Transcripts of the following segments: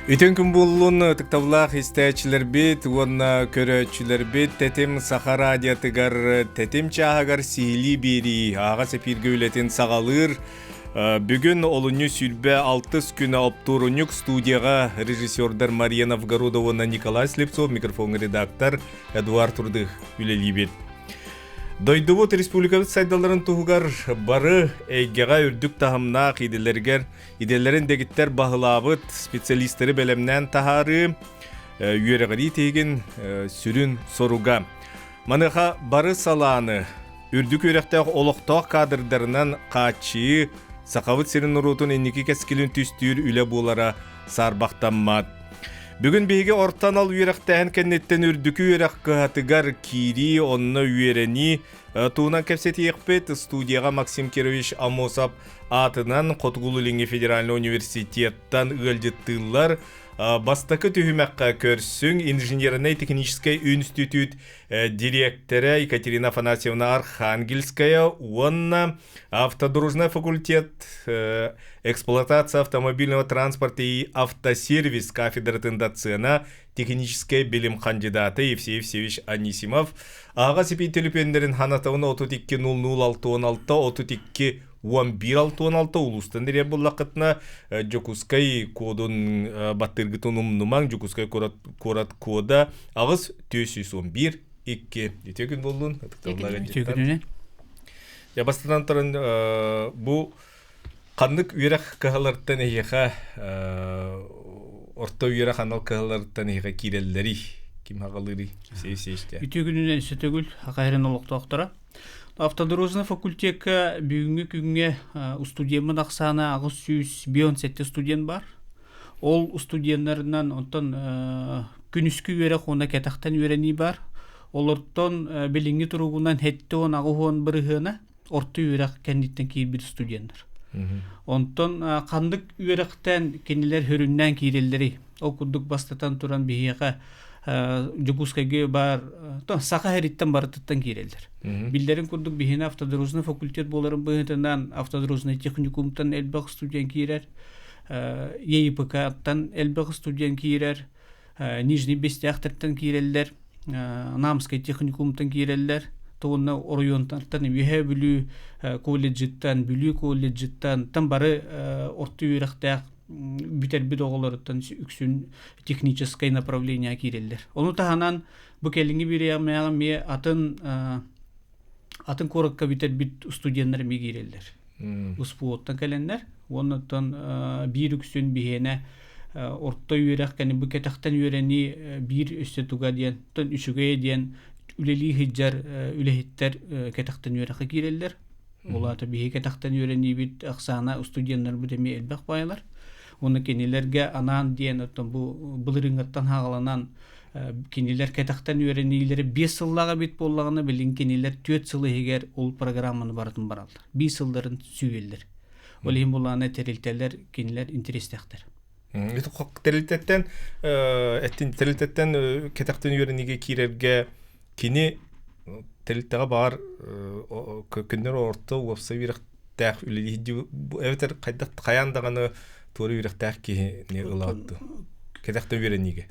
Үтүөн күн буоллун, ытыктабылаах истээччилэрбит уонна көрөөччүлэрбит. Тэтим Саха радиотыгар Тэтим чааһыгар сиһилии биэрии аһаҕас эпииргэ үлэтин саҕалыыр. Бүгүн олунньу 26 күнэ оптуорунньук студияҕа режиссердар Мария Новгородова уонна Николай Слепцов, микрофоҥҥа редактор Эдуард Рудых үлэлиибит. Дойдубут республикабыт сайдалларын туһугар бары эйгэҕэ үрдүк таһымнаах идэлэригэр идэлэрин дэгиттэр баһылаабыт специалистары бэлэмнээн таһаарыы үөрэҕирии тиһигин сүрүн соруга. Маныаха бары салааны үрдүк үөрэхтээх олохтоох кадрдарынан хааччыйыы Сахабыт сирин норуотун инники кэскилин түстүүр үлэ буолара саарбахтаммат. Бүгүн биһиги орто анал үөрэхтээһин кэнниттэн үрдүкү үөрэх кыһатыгар киирии, онно үөрэнии туһунан кэпсэтиэхпит. Студияҕа Максим Кирович Амосов аатынан Хотугулуу-Илиҥҥи федеральнай университеттан ыалдьыттыыллар. Бастакы түһүмэххэ көрсүҥ инженернэй-техническэй институт дириэктэрэ Екатерина Афанасьевна Архангельская уонна автодорожный факультет эксплуатация автомобильного транспорта и автосервис кафедратын доцена техническэй билим кандидата Евсей Евсеевич Анисимов аҕа сипи төлөпүөннэрин ханатабын 32 00 616 32 11 66 улуустан ириэр буллаххытына Дьокуускай кодун баттыыргытын умнумаҥ Дьокуускай куорат, куорат кода 8 411 2 үтүө күн буоллун. Үтүө күнүнэн. Я бастатан туран бу ханнык үөрэх кыһаларыттан эһиэхэ орто үөрэх анал кыһаларыттан эһиэхэ киирэллэрий? Ким хаҕалыырый? Сей-сей Үтүө күнүнэн Сөтөгүл Хахайрын олохтоохторо. Автодорожный факультекка бүгүҥҥү күҥҥэ устудьуоммут ахсаана 857 студент бар. Ол студеннарынан онтон күнүскү үөрэх уонна кэтэхтэн үөрэнии бар. Олортон билиҥҥи туругунан 78 бырыһыана орто үөрэх кэнниттэн киирбит студеннар. Онтон ханнык үөрэхтэн кинилэр хөрүннээн киирэллэрий? Ол курдук бастатан туран биһиэхэ Дьокуускайга баар Саха сириттэн барытыттан киирэллэр. Биллэрин курдук биһиэнэ автодорожный факультет буоларын быһыытынан автодорожный техникумтан элбэх студент киирэр, ЕИПК-тан элбэх студент киирэр, Нижний Бестээхтэртэн киирэллэр, Намскай техникумтан киирэллэр, уонна оройуонтан Үөһээ Бүлүү колледжыттан, Бүлүү колледжыттан, тан бары орто үөрэхтээх бүтэрбит оҕолоруттан үксүн техническай направление киирэллэр. Ону таһынан бу кэлиҥҥи бириэмэҕэ эмиэ атын атын куоракка бүтэрбит студеннар эмиэ киирэллэр. УСПУ-ттан кэлэннэр уонна биир үксүн биһиэнэ орто үөрэх кэнни бу кэтэхтэн үөрэнии биир өссө туга диэн үчүгэйэ диэн үлэлии сылдьар үлэһиттэр кэтэхтэн үөрэххэ киирэллэр. Ол аата биһиги кэтэхтэн үөрэниибит ахсаана студеннарбыт эмиэ элбэх баайалар. Уонна кинилэргэ анаан диэн оттон бу былырыыҥҥыттан хааланан кинилэр кэтэхтэн үөрэниилэрэ 5 сыллаах эбит буоллаҕына, билин кинилэр 4 сыл иһигэр ол программаны барытын бараллар. 5 сылларын сүүйэллэр. Ол иһин булаана тэрилтэлэр кинилэр интэриэстээхтэр. Тэрилтэттэн тэрилтэттэн кэтэхтэн үөрэниигэ киирэргэ Кини тэрилтэҕэ баар көннөрү орто уопсай үөрэхтээх үлэлиир эбэтэр хайдах хайаан даҕаны туора үөрэхтээх киһини ылаҕыт дуо? Кэтэхтэн үөрэниигэ.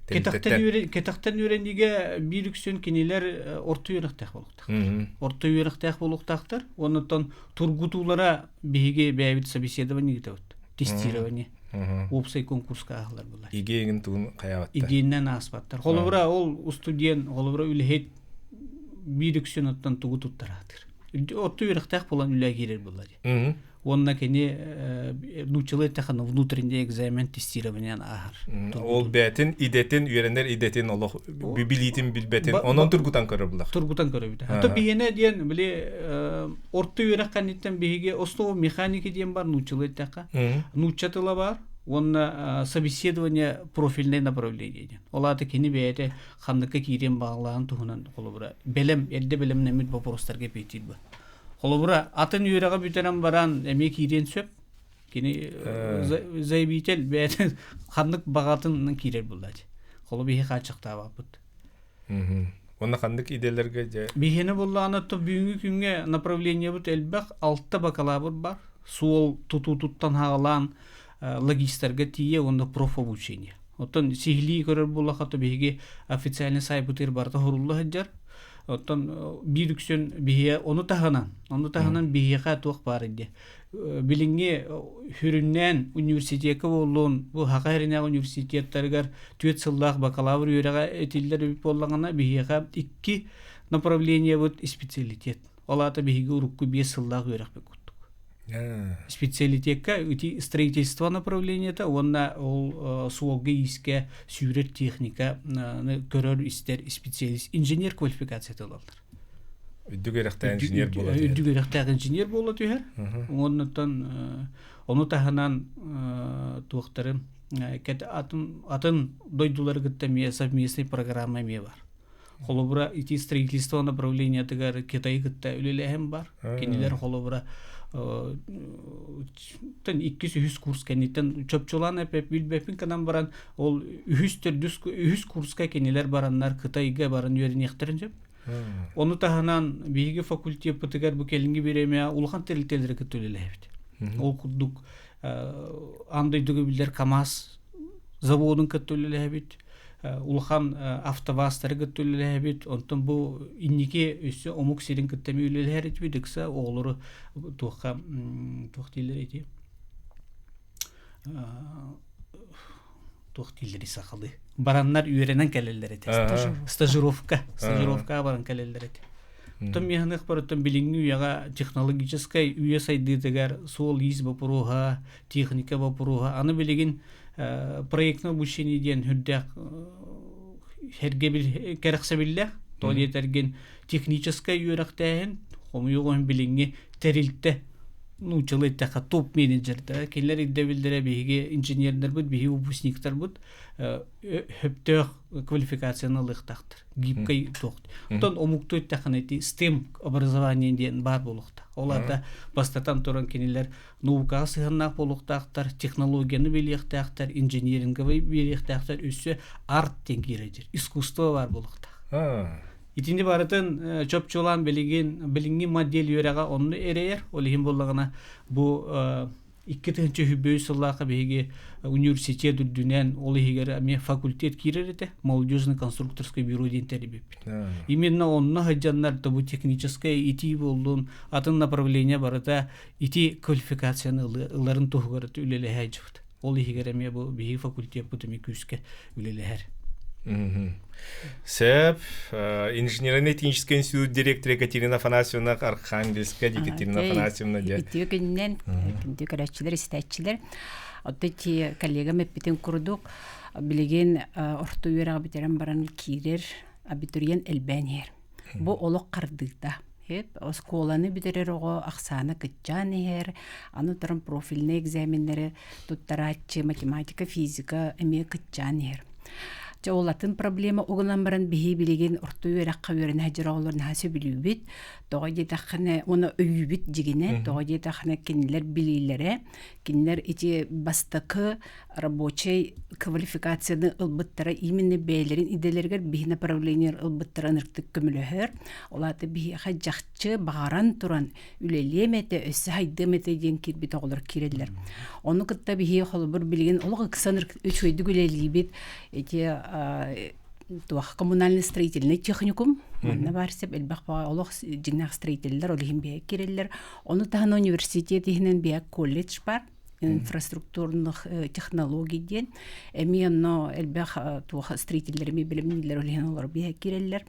Кэтэхтэн үөрэниигэ биир үксүн кинилэр орто үөрэхтээх буолуохтаахтар. Орто үөрэхтээх буолуохтаахтар. Оннуттан тургутуулара биһиги бэйэбит собеседование ыытабыт. Тестирование. Уопсай конкурска ааһаллар буолар. ИГЭ-гин тугун хайаабаттар? ИГЭ-нэн ааспаттар. Холобура ол устудьуон, холобура үлэһит биир үксүн оттон тугу туттараатыр. Отту үөрэхтээх буолан үлэ киирэр буолла дии. Уонна кини нууччалыы эттэххинэ внутренний экзамен тестированиен ааһар. Ол бээтин идэтин үөрэнэр идэтин олох билиитин билбэтин онон тургутан көрөр булар. Тургутан көрөбүт. Ато биһиэнэ диэн били орто үөрэх кэнниттэн биһиги основа механики диэн бар нууччалыы эттэххэ. Нуучча тыла бар уонна собеседование профильное направление диэн. Ол аата кини бэйэтэ ханныкка киириэн баҕалааҕын туһунан холобура бэлэм эрдэ бэлэмнэммит боппуруостарга эпиэтиир ба. Холобура, атын үөрэҕи бүтэрэн баран эмиэ киириэн сөп. Кини заявитель бэйэтин ханнык баҕатын киирэр буоллаачы. Холобур, биһи хааччахтаабаппыт. Уонна ханнык идэлэргэ дьэ? Биһиэнэ буоллаҕына, то бүгүҥҥү күҥҥэ направлениебыт элбэх, алта бакалавр бар. Суол тутуутуттан хаалаан логистарга тиийэ уонна профобучение. Оттон сиһилии көрөр буоллахха, то биһиги официальный сайпытыгар барыта сурулла сылдьар. Оттон биир үксүн биһиэ ону таһынан биһиэхэ туох баар диye. Билиҥҥи сүрүннээн университекка буоллун, бу Саха сиринээҕи университеттарыгар 4 сыллаах бакалавр үөрэҕэ этиллэр эбит буоллаҕына, биһиэхэ икки направлениебыт специалитет. Ол аата биһиги урукку 5 сыллаах үөрэхпит курдук. Специалитекка ити строительство направлениета уонна ол суолга-иискэ сүүрэр техника көрөр истэр специалист инженер квалификацията ылаллар. Үрдүк үөрэхтээх инженер буола түһэр. Үрдүк үөрэхтээх инженер буола түһэр. Оннуттан ону таһынан туохтары атын атын дойдулары кытта эмиэ совместный программа эмиэ бар. Холобура, ити строительство направлениетыгар Китайы кытта үлэлээһин бар. Кинилэр холобура тэн иккис үһүс курс кэнниттэн чопчулаан билбэппин гынан баран ол үһүс төрдүс үһүс курска кинилэр бараннар Кытайга баран үөрэниэхтэрин сөп. Ону таһынан биһиги факультеппытыгар бу кэлиҥҥи бириэмэ улахан тэрилтэлэри кытта үлэлээбит. Ол курдук аан дойдуга биллэр КАМАЗ заводун кытта үлэлээбит, улахан автовазтары кытта үлэлээбит. Онтон бу инники өссө омук сирин кытта үлэлэһэр этибит, ыкса оҕолору туохха туох дииллэр ити туох дииллэри сахалыы бараннар үөрэнэн кэлэллэр этэ. Стажировка, стажировка баран кэлэллэр этэ. Оттон миэхэниэх барыттан билиҥҥи үйэҕэ технологическай үйэ сайдыытыгар суол-иис боппуруоһа, техника боппуруоһа, аны билигин проектное обучение диэн сүрдээх сэргэбил кэрэхсэбиллээх. Тоҕо диэтэргин техническай үөрэхтээһин, хомойуох иһин билиҥҥи тэрилтэ нууччалыы эттэххэ топ-менеджердэр, кинилэр ирдэбиллэрэ биһиги инженердэрбит, биһиги выпускниктарбыт сөптөөх квалификацияны ылыахтаахтар. Гибкай туох. Оттон омуктуу эттэххинэ ити STEM образование диэн баар буолуохтаах. Ол аата бастатан туран кинилэр наукаҕа сыһыаннаах буолуохтаахтар, технологияны билиэхтээхтэр, инжиниринговый билиэхтээхтэр, өссө арт диэн киирэр искусство баар буолуохтаах. Итини барытын чопчулаан билигин билиҥҥи модель үөрэҕэ онну эрэйэр. Ол иһин буоллаҕына бу 2023 сыллаахха биһиги университет үрдүнэн ол иһигэр эмиэ факультет киирэр этэ молодежный конструкторское бюро диэн тэрийбиппит. Именно онно сылдьаннар да бу техническое итии буоллун атын направление барыта ити квалификацияны ыларын туһугар үлэлэһэ дьыбыт. Ол иһигэр эмиэ бу биһиги факультеппыт эмиэ күүскэ үлэлэһэр. Сөп. Инженерно-технический институт директора Екатерина Афанасьевна Архангельская Екатерина Афанасьевна дьэ. Үтүө күнүнэн, күндү көрөөччүлэр, истээччилэр. Оттон ити коллегам эппитин курдук, билигин орто үөрэҕи бүтэрэн баран киирэр абитуриент элбээн иһэр. Бу олох хардыыта. Оскуоланы бүтэрэр оҕо ахсаана кыччаан иһэр, аны туран профильнай экзаменнары туттарааччы математика, физика эмиэ кыччаан иһэр. Чэ, ол атын проблема угунан баран биһи билигин орто үөрэххэ үөрэнэ сылдьар оҕолор наһаа сөбүлүүбүт. Тоҕо диэтэххинэ, уонна өйүүбүт дьигинэ, тоҕо диэтэххинэ кинилэр билиилэрэ, кинилэр ити бастакы рабочай квалификацияны ылбыттара именно бэйэлэрин идэлэригэр биһи направление ылбыттара ынырыктык көмөлөһөр. Ол аата биһиэхэ дьахчы баҕаран туран үлэлиэм этэ, өссө хайдыам этэ диэн киирбит оҕолор киирэллэр. Ону кытта биһи холобур билигин олох ыксан үчүгэйдик үлэлиибит. Ити туох коммунальный строительный техникум манна баар сеп элбэх олох дьиҥнээх строителлэр ол иһин биһиэхэ киирэллэр. Ону таһынан университет иһинэн биһиэхэ колледж бар инфраструктурных технологий диэн эмиэ онно элбэх туох строителлэр эмиэ бэлэмнииллэр ол иһин олор биһэ киирэллэр.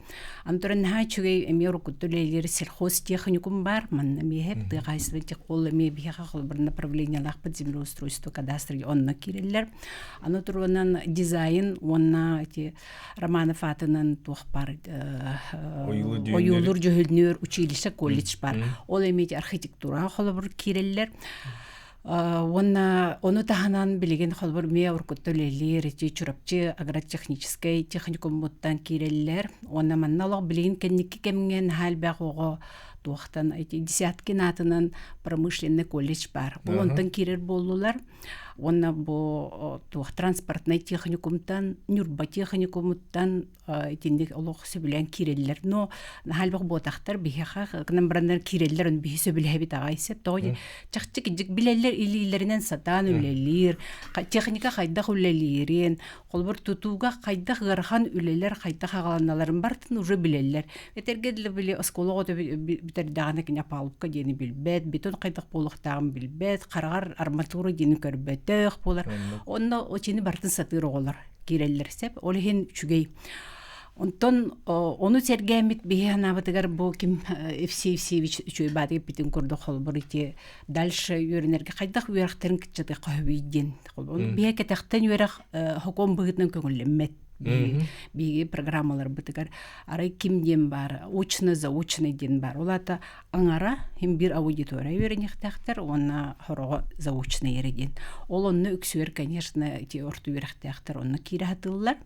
Антон наһаа үчүгэй эмиэ уруккутта үлэлиир сельхозтехникум бар манна эмиэ тыа хаһаайыстыбатын техкол эмиэ биһиэхэ холобур направлениелаахпыт землеустройство кадастр онно киирэллэр. Аны туруонан дизайн уонна ити Романов аатынан туох бар ойуулуур дьүһүннүүр училище колледж бар. Ол эмиэ архитектураҕа холобур киирэллэр. Уонна ону таһынан билигин холобур эмиэ уруккутта үлэлиир ити Чурапчы агротехническэй техникуммуттан киирэллэр. Уонна манна олох билигин кэнники кэмҥэ наһаа элбэх оҕо туохтан ити Десяткин аатынан промышленный колледж баар. Ол онтон киирэр буоллулар. Уонна бу туох транспортнай техникумтан, Ньурба техникумуттан итинник олох сөбүлээн киирэллэр. Но наһаа элбэх буотахтар биһиэхэ гынан бараннар киирэллэр, ону биһи сөбүлэһэбит аҕай сөп. Тоҕо чахчы кидьик билэллэр илиилэринэн сатаан үлэлиир, техника хайдах үлэлиирин, холобур тутууга хайдах ыарахан үлэлэр хайдах аҕаланаларын барытын уже билэллэр. Этэргэ дылы били оскуола оҕото бүтэрдэҕинэ кини опалубка диэни билбэт, бетон хайдах буолуохтааҕын билбэт, хараҕар арматура диэни көрбөтөх буолар. Онно очини барытын сатыыр оҕолор киирэллэр сөп. Ол иһин үчүгэй. Онтон ону сэргээммит биһи санаабытыгар бу ким Евсей Евсеевич үчүгэй баатыгы эппитин курдук холобур ити дальше үөрэнэргэ хайдах үөрэхтэрин кыччатыахха сөбүй диэн. Холобур биһи кэтэхтэн үөрэх хокуон быһыытынан көҥүллэммэт. Биһиги программаларбытыгар арай ким диэн баар, очно-заочно диэн баар. Ол аата аҥара хим биир аудитория үөрэниэхтээхтэр уонна хороҕо заочно эрэ диэн. Ол онно үксүгэр, конечно, ити орто үөрэхтээхтэр онно киирэ сатыыллар.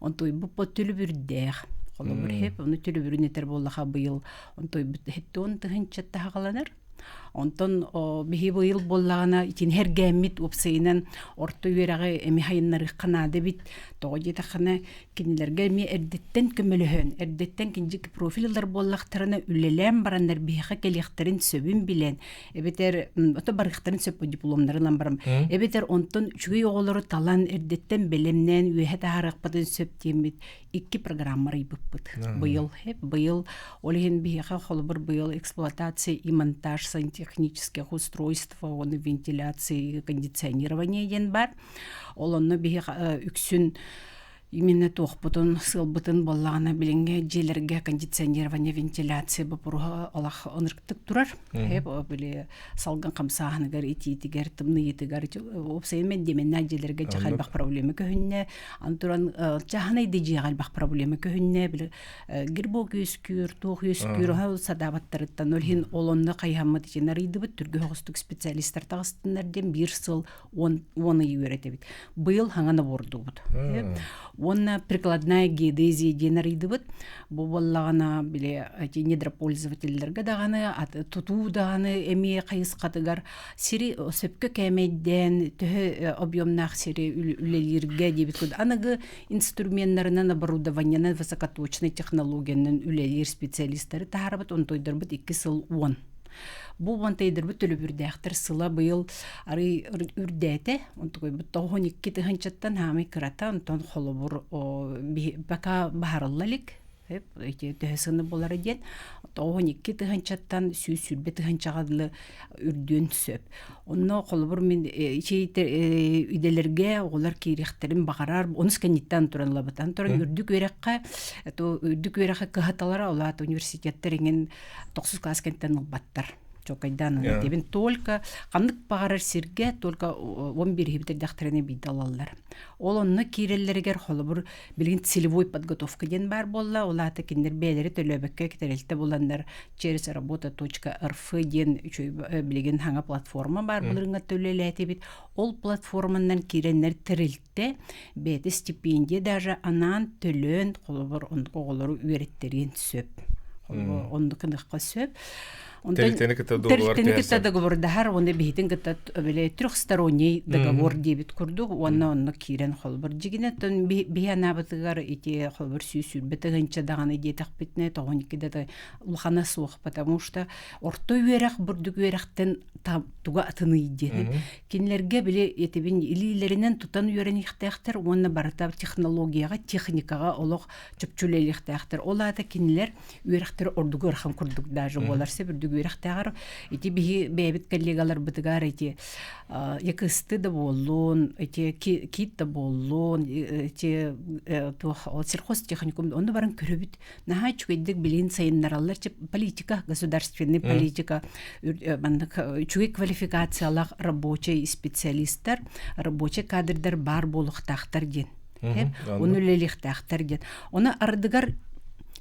Онтуйбут по төлөбүрдээх. Холобур хеп, ону төлөбүрүн этэр буоллаха быйыл онтуйбут хеттон тыһынча таһаҕаланар. Онтон биһи быйыл буоллаҕына итини эргээммит уопсайынан орто үөрэҕи эми хайыннарыахха наада эбит. Тоҕо диэтэххинэ кинилэргэ эмиэ эрдэттэн көмөлөһөн, эрдэттэн киндьик профиль ылар буоллахтарына үлэлээн бараннар биһиэхэ кэлиэхтэрин сөбүн билэн, эбэтэр ото барыахтарын сөп дипломнарын ылан баран, эбэтэр онтон үчүгэй оҕолору талан эрдэттэн бэлэмнээн үөһэ таһаарыахпытын сөп диэммит икки программа арыйбыппыт. Быйыл быйыл ол иһин биһиэхэ холобур быйыл эксплуатация и монтаж сантехнических устройств, уонна вентиляции и кондиционирование диэн бар. Ол онно биһиэхэ үксүн именно туохпутун, сыалбытын буоллаҕына билиҥҥи дьиэлэргэ кондиционирование, вентиляция боппуруоһа олох ынырыктык турар. Били салгын хамсааһыныгар, итиитигэр, тымныйыытыгар уопсайынан мэндиэмэннээх дьиэлэргэ дьэ элбэх проблема көһүннэ. Аны туран чааһынай да дьиэҕэ элбэх проблема көһүннэ. Били грибок үөскүүр, туох үөскүүр, оһол садаабаттарыттан ол иһин ол онно хайыһаммыт итин арыйдыбыт түргө соҕустук специалистар таҕыстыннар диэн биир сыл он ый үөрэтэбит. Быйыл хаҥа набордуубут. Уонна прикладная геодезия диэн арыйдыбыт. Бу буоллаҕына били эти недропользователлэргэ даҕаны, тутуу даҕаны эмиэ хайысхатыгар сири сөпкө кээмэйдээн төһө объемнаах сири үлэлииргэ диэбит курдук аныгы инструменнарынан, оборудованиенан, высокоточной технологиянан үлэлиир специалистары таһаарабыт, онтойдорбут икки сыл уон. Бу уонтайдарбыт төлөбүрдээхтэр сыла быйыл арый үрдээтэ, онтукайбыт 92 тыһынчаттан хаамай кырата, онтон холобур пока баһарылла илик, эти төһө сыны буолара диэн 92 тыһынчаттан 120 тыһынчаҕа дылы үрдүөн сөп. Онно холобур мин идэлэргэ оҕолор киириэхтэрин баҕарар, онус кэнниттэн туран ылабытан туран үрдүк үөрэххэ, үрдүк үөрэххэ кыһаталара, ол аата университеттар иҥин тохсус класс кэнниттэн ылбаттар. Чокайдаан этибин только ханнык баҕарар сиргэ только он бириһи бүтэрдэхтэринэ биирдэ ылаллар. Ол онно киирэллэригэр холобур билигин целевой подготовка диэн баар буолла. Ол аата кинилэр бэйэлэри төлөөбөккө тэрилтэ буланнар через работа.рф диэн үчүгэй билигин хаҥа платформа баар былырыҥҥа төлөлээтибит. Ол платформанан киирэннэр тэрилтэ бэйэтэ стипендия даже анаан төлөөн холобур оҕолору үөрэттэриэн сөп. Оннук гыныахха сөп. Тэрилтэни кытта договор Тэрилтэни кытта договордаһар уонна биһитин кытта били трехсторонний договор диэбит курдук уонна онно киирэн холбор дьигинэ тон биһи анаабытыгар ити холбор 120 тыһыынча даҕаны диэтэхпитинэ тоҕон икки да улахана суох потому что орто үөрэх бурдук үөрэхтэн туга атыный диэн кинилэргэ били этибин илиилэринэн тутан үөрэниэхтээхтэр уонна барыта технологияҕа техникаҕа олох чопчу үлэлиэхтээхтэр ол аата кинилэр үөрэхтэрэ ордук ыарахан курдук даже буолар сөп үрдүк үөрэхтээҕэр ити биһи бэйэбит коллегаларбытыгар ити якысты да буоллун ити кит да буоллун ити туох сельхозтехникум онно баран көрөбүт наһаа үчүгэйдик билин сайыннараллар политика государственный политика маннык үчүгэй квалификациялаах рабочий специалисттар рабочий кадрдар баар буолуохтаахтар диэн ону үлэлиэхтээхтэр диэн ону ардыгар.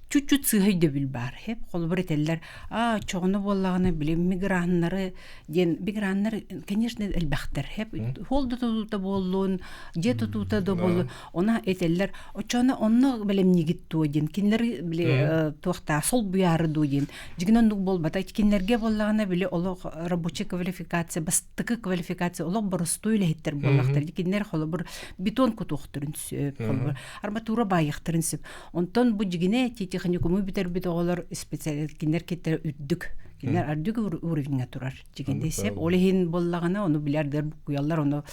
Чуть-чуть сыыһа өйдөбүл баар. Хеп холобур этэллэр, аа, оччоҕуна буоллаҕына били миграннары диэн миграннар, конечно, элбэхтэр. Хеп хуол да тутуута буоллун, дьиэ тутуута да буоллун, она этэллэр, оччоҕуна онно бэлэмнигит дуо диэн, кинилэр били туохтаа солбуйаары дуо диэн. Дьигин оннук буолбата. Кинилэргэ буоллаҕына били олох рабочая квалификация, бастакы квалификация олох боростуой үлэһиттэр буоллахтар. Кинилэр холобур бетон кутуохтарын сөп, холобур арматура баайыахтарын сөп. Онтон бу дьигинэ техникуму бүтэрбит оҕолор специалист кинилэр киттэрэ үрдүк. Кинилэр үрдүк уровеньҥа турар дьигинэ сеп. Ол иһин буоллаҕына ону билэрдэр буккуйаллар, ону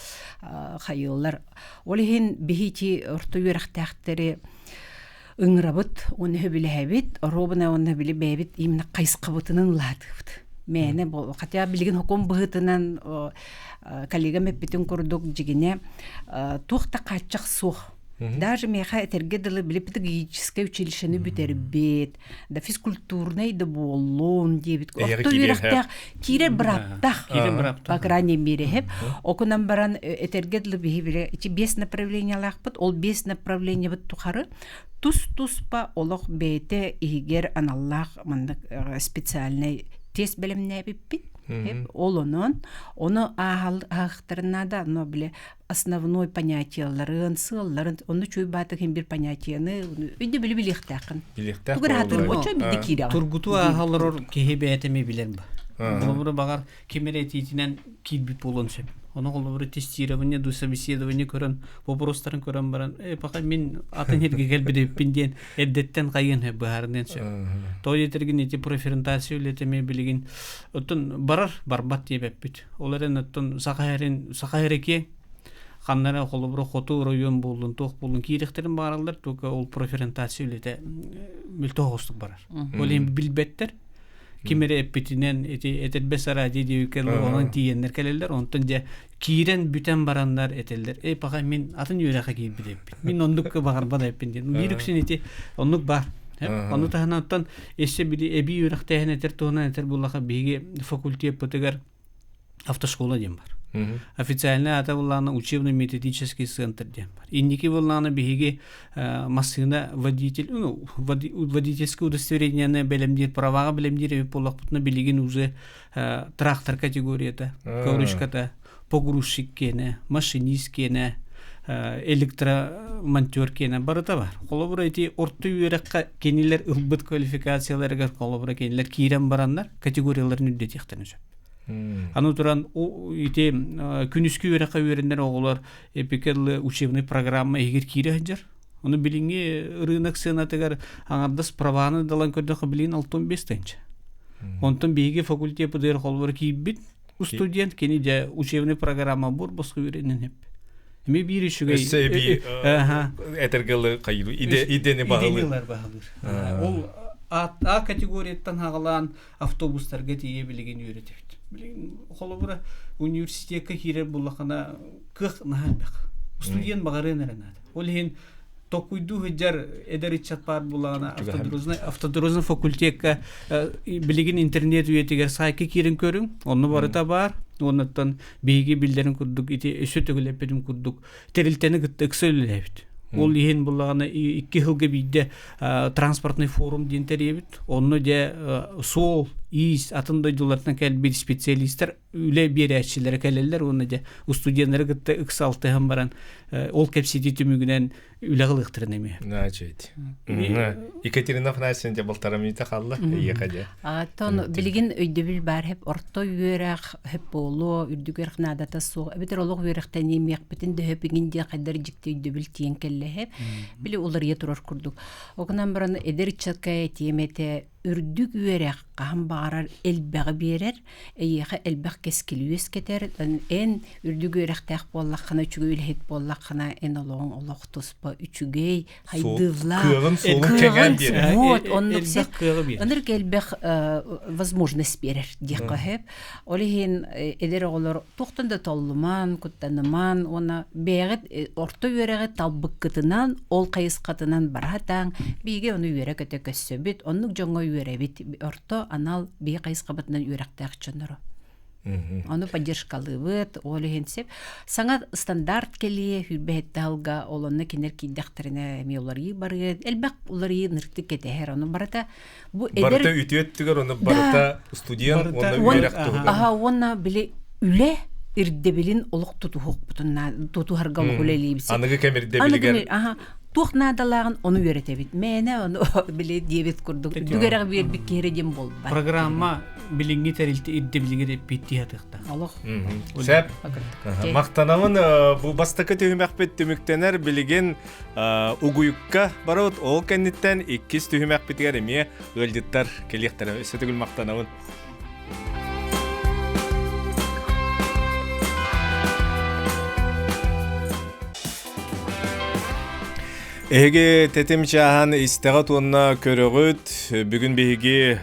хайыыллар. Ол иһин биһи ити орто үөрэхтээхтэри ыҥырабыт, уонна сөбүлэһэбит, оруобуна уонна били бэйэбит именно хайысхабытынан ылаатыыбыт. Мээнэ хотя билигин хокуон быһыытынан коллегам эппитин курдук дьигинэ туох да хааччах суох. Даже миэхэ этэргэ дылы били педагогическое училищены бүтэрбит, да физкультурнай да буоллун диэбит. Орто үөрэхтээх киирэр бырааптаах. По крайней мере, хеп. Окунан баран этэргэ дылы биһи биле ити биэс направлениялаахпыт. Ол биэс направлениябыт тухары тус-туспа олох бэйэтэ иһигэр аналлаах маннык специальнай тест бэлэмнээбиппит. Ол онон ону ааһахтарын наада, но бile основной понятиеларын, сыалларын, онну чуй баатык хин бир понятиены үйдө били билиэхтээххин. Билиэхтээх Тугу хатыр очо бидде киирэҕин. Тургутуу ааһалларор киһи бэйэтэ эмиэ билэр ба. Холобура баҕар ким эрэ этиитинэн киирбит буолуон сөп. Ону холобура тестирование, ду собеседование көрөн, вопростарын көрөн баран, э, пока мин атын сиргэ кэлбит диэн эрдэттэн хайыан сөп быһаарыныан сөп. Тоҕо диэтэргин ити профориентация үлэтэ эмиэ билигин оттон барар барбат диэбэппит. Ол эрэн оттон саха эрин саха эрэ киэҥ ханна эрэ холобура хоту оройуон буоллун туох буоллун киириэхтэрин баҕараллар только ол профориентация үлэтэ мөлтөх оҕустук барар. Ол иһин билбэттэр. Ким эрэ эппитинэн ити этэрбэс араадьы диэбиккэ онон тиийэннэр кэлэллэр онтон дьэ киирэн бүтэн бараннар этэллэр эй паха мин атын үөрэххэ киирбит эппит мин оннук баҕарбат эппин диэн биир үксүн ити оннук баар ону таһынан өссө били эбии үөрэхтээһин этэр туһунан этэр буоллаха биһиги факультеппытыгар автошкола диэн бар. Официальный аата буллаана учебно-методический центр диэн бар. Инники буллаана биһиги массыына водитель, ну, водительское удостоверениены бэлэмниир, праваҕа бэлэмниир эбит буоллахпытына билигин уже трактор категорията, ковричката, погрузчик киэнэ, машинист киэнэ, электромонтер киэнэ барыта бар. Холобура ити орто үөрэххэ кинилэр ылбыт квалификацияларыгар холобура кинилэр киирэн бараннар категорияларын үрдэтиэхтэрин сөп. Аны туран ити күнүскү үөрэххэ үөрэнэр оҕолор эпикэл учебный программа иһигэр киирэ сылдьар. Ону билиҥҥи рынок сыанатыгар аҥардас праваны далан көрдөххө билигин 65 тыһыынча. Онтон биһиги факультеппытыгар холобура киирбит студент кини дьэ учебный программа бур босхо үөрэнэн эп. Эми биир үчүгэй Өссө эбии этэргэлы хайылы иде идени баһылыыр. баһылыыр. Ол А категорияттан хаҕалаан автобустарга тиийэ билигин үөрэтэбит. Билигин холобура университекка киирэр буллахына кыах наһаа элбэх. Студент баҕарыан эрэ наада. Ол иһин токуйдуу сылдьар эдэр ыччат баар буоллаҕына автодорожный автодорожный факультекка билигин интернет үйэтигэр сайтка киирэн көрүҥ онно барыта баар уоннаттан биһиги биллэрин курдук ити өссө төгүл эппитим курдук тэрилтэни кытта ыкса үлэлээбит ол иһин буллаҕына икки сылга биирдэ транспортный форум диэн тэрийэбит онно дьэ суол иис атын дойдулартан кэлбит специалистар үлэ биэрээччилэрэ кэлэллэр уонна дьэ устудьуоннары кытта ыкса алтыһан баран ол кэпсэтии түмүгүнэн үлэ ылыахтарын эмиэ. Значит. Екатерина Афанасьевна дьэ балтара мүнүүтэ хаалла эйиэхэ дьэ. Тон билигин өйдөбүл баар хеп орто үөрэх хеп буолуо үрдүк үөрэх наадата суох эбэтэр олох үөрэхтэниэмиэхпитин да хөп иҥин диэн хайдар дьикти өйдөбүл тиийэн кэллэ хеп били уларыйа турар курдук. Окунан баран эдэр ыччакка этиэм этэ үрдүк үөрэх хаһан баҕарар элбэҕи биэрэр, эйиэхэ элбэх кэскили үөскэтэр. Эн үрдүк үөрэхтээх буоллаххына, үчүгэй үлэһит буоллаххына, эн олоҕуҥ олох туспа үчүгэй, хайдыылаах. Кыаҕын суолун кэҥээн биэрэр. Вот, оннук ынырык элбэх возможность биэрэр диэххэ сөп. Ол иһин эдэр оҕолор туохтан да толлуман, куттаныман уонна бэйэҕит орто үөрэҕи талбыккытынан, ол хайысхатынан бараатаҥ, биһиги ону үөрэ-көтө көссөбүт, оннук дьоҥҥо үөрэбит. Орто анал биһи хайысхабытынан үөрэхтээх дьоннору. Ону поддержкалыыбыт, ол иһин сеп. Саҥа стандарт кэлиэ, хүрбэһэтте алга, ол онно кинер киирдэхтэринэ эмиэ уларыйыы барыа, элбэх уларыйыы ныртык кэтэһэр. Ону барыта бу эдэр Барыта үтүөттүгэр, оны барыта студент уонна үөрэх туһугар. Аха, уонна били үлэ ирдэбилин олох тутуһукпутун тутуһарга олох үлэлиибит. Аныгы кэм ирдэбилигэр. Аха, туох наадалааҕын ону үөрэтэбит. Мээнэ ону били диэбит курдук үрдүк биэрбит киһи диэн буолбат. Программа билиҥҥи тэрилтэ ирдэбилигэр эппиэттии сатыахтаах. Олох. Сөп. Махтанабын бу бастакы түһүмэхпит түмүктэнэр билигин угуйукка барабыт ол кэнниттэн иккис түһүмэхпитигэр эмиэ ыалдьыттар кэлиэхтэрэ. Өссө төгүл махтанабын. Эһиги тэтим чааһан истэҕит уонна көрөҕүт. Бүгүн биһиги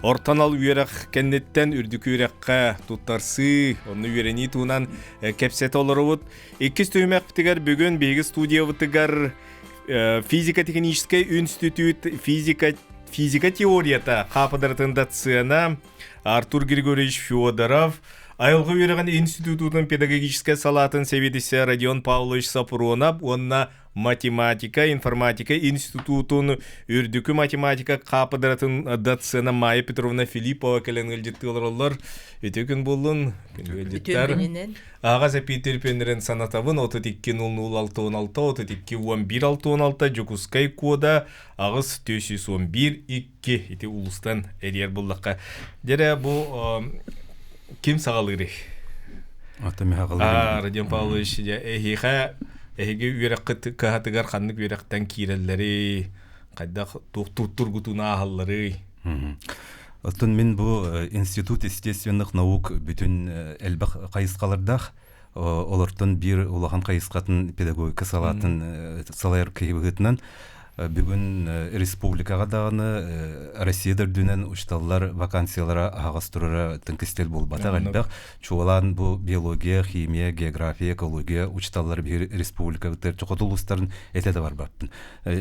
ортон ал үөрэх кэнниттэн үрдүк үөрэххэ туттарсыы, онно үөрэнии туһунан кэпсэтэ олоробут. Иккис түһүмэхпитигэр бүгүн биһиги студиябытыгар физико-техническэй институт физика физика теорията хаапыдыратын доцена Артур Григорьевич Федоров, Айылҕа үөрэҕин институтун педагогическай салаатын сэбиэдиссэ Родион Павлович Сапронов уонна математика, информатика институтун үрдүкү математика хаапыдыратын доцена Майя Петровна Филиппова кэлэн ыалдьыттыы олороллор. Үтүө күн буоллун, ыалдьыттар. Аҕа Питер Пенрен санатабын 32 00 6 16 32 11 66 Дьокуускай кода 8 411 2 ити улустан эрийэр буллахха. Дьэрэ бу ким саҕалыырый? Ата миһаҕалыыр. Родион Павлович, эһиэхэ эһиги үөрэххит кыһатыгар ханнык үөрэхтэн киирэллэрий? Хайдах тургутууну ааһалларый? Оттон мин бу Институт естественных наук бүтүн элбэх хайысхалардаах олортон биир улахан хайысхатын педагогика салаатын салайар киһи быһыытынан бүгүн республикаҕа даҕаны Россия да үрдүнэн учууталлар вакансиялара аһаҕас турара тыҥкистэл буолбатах элбэх. Чуолаан бу биология, химия, география, экология учууталлар биир республикабытыгар хоту улуустарын этэ да барбаппын.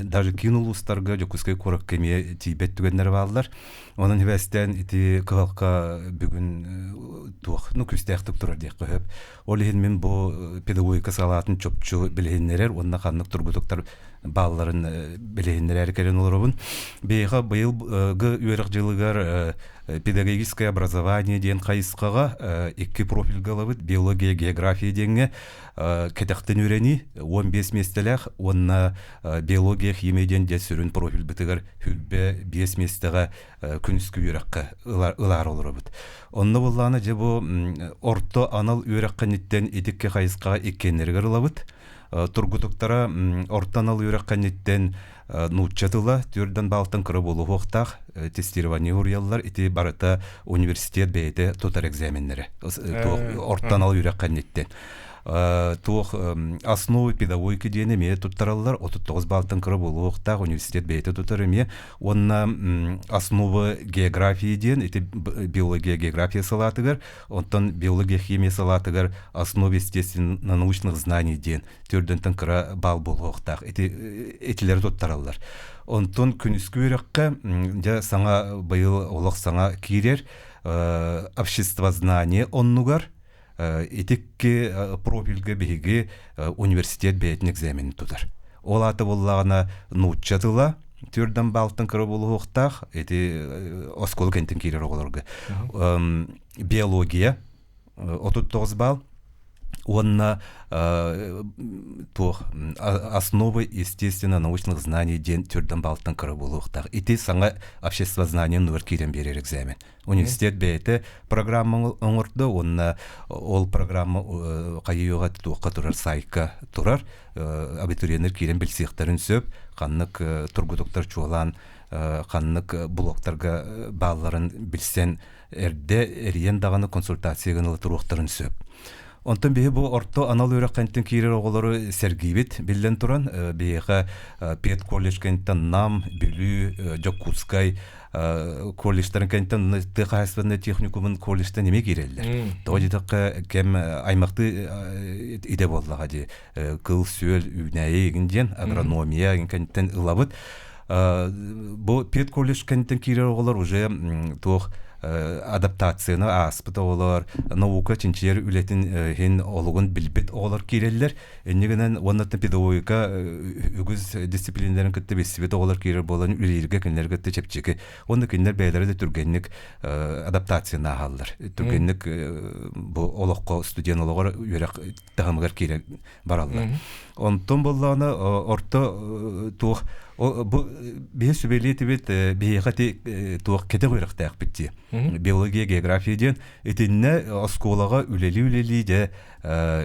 Даже киин улуустарга Дьокуускай куоракка эмиэ тиийбэт түгэннэрэ бааллар. Онон сибээстээн ити кыһалҕа бүгүн туох, ну күүстээхтик турар диэххэ сөп. Ол иһин мин бу педагогика салаатын чопчу билиһиннэрэр уонна ханнык тургутуктар баалларын билиһиннэрээри кэлэн олоробун. Биһиэхэ быйылгы үөрэх дьылыгар педагогическое образование диэн хайысхаҕа икки профильга ылабыт биология, география диэҥҥэ кэтэхтэн үөрэнии 15 миэстэлээх уонна биология, химия диэн дьэ сүрүн профильбытыгар хүрбэ биэс миэстэҕэ күнүскү үөрэххэ ылаары олоробут. Онно буллаана дьэ бу орто анал үөрэх кэнниттэн итикки хайысхаҕа иккиэннэригэр ылабыт. Тургутуктара орто анал үөрэх кэнниттэн нуучча тыла түөрдэн баалтан кыра буолуохтаах тестирование уруйаллар. Ити барыта университет бэйэтэ тутар экзаменнэрэ. Орто анал үөрэх кэнниттэн. Туох основы педагогики диэн эмиэ туттараллар. 39 баалтан кыра буолуохтаах университет бэйэтэ тутар эмиэ. Уонна основы географии диэн ити биология география салаатыгар, онтон биология химия салаатыгар основы естественно-научных знаний диэн төрдөнтөн кыра баал буолуохтаах. Ити итилэри туттараллар. Онтон күнүскү үөрэххэ дьэ саҥа быйыл олох саҥа киирэр обществознание оннугар итикки профильга биһиги университет бэйэтин экзаменин тутар. Ол аата буоллаҕына нуучча тыла түөрдэн баалтан кыра буолуохтаах ити оскуола кэнтин киирэр оҕолорго. Биология 39 балл уонна туох основы естественно-научных знаний диэн түрдэн баалтан кыра буолуохтаах. Ити саҥа обществознание нур киирэн биэрэр экзамен. Университет бэйэтэ программа оҥордо уонна ол программа хайыыга туохха турар сайтка турар абитуриеннар киирэн билсиэхтэрин сөп ханнык тургутуктар чуолаан ханнык блоктарга баалларын билсэн эрдэ эрийэн даҕаны консультация гыныла туруохтарын сөп. Онтон биһи бу орто анал үөрэх кэнтин киирэр оҕолору сэргиибит биллэн туран биһиэхэ педколледж кэнниттэн Нам, Бүлүү, Дьокуускай колледжтарын кэнниттэн тыа хаһаайыстыбаннай техникумун колледжтан эмиэ киирэллэр. Тоҕо диэтэххэ кэм аймахтыы идэ буоллаҕа дии. Кыл-сүөл үүнээйи игин диэн агрономия кэнниттэн ылабыт. Бу педколледж кэнниттэн киирэр оҕолор уже туох адаптацияны ааспыт оҕолор, наука чинчийэр үлэтин иһин олугун билбит оҕолор киирэллэр. Инньэ гынан уонна педагогика үгүс дисциплиналарын кытта билсибит оҕолор киирэр буолан үлэлииргэ кинилэр кытта чэпчэки. Уонна кинилэр бэйэлэрэ да түргэнник адаптацияны ааһаллар. Түргэнник бу олоххо студент олоҕор үөрэх таһымыгар киирэ бараллар. Онтон буоллаҕына орто туох бу биһи сүбэлиэтибит биһиэхэ ти туох кэтэх үөрэхтээхпит дии. Биология, география диэн итиннэ оскуолаҕа үлэлии-үлэлии дьэ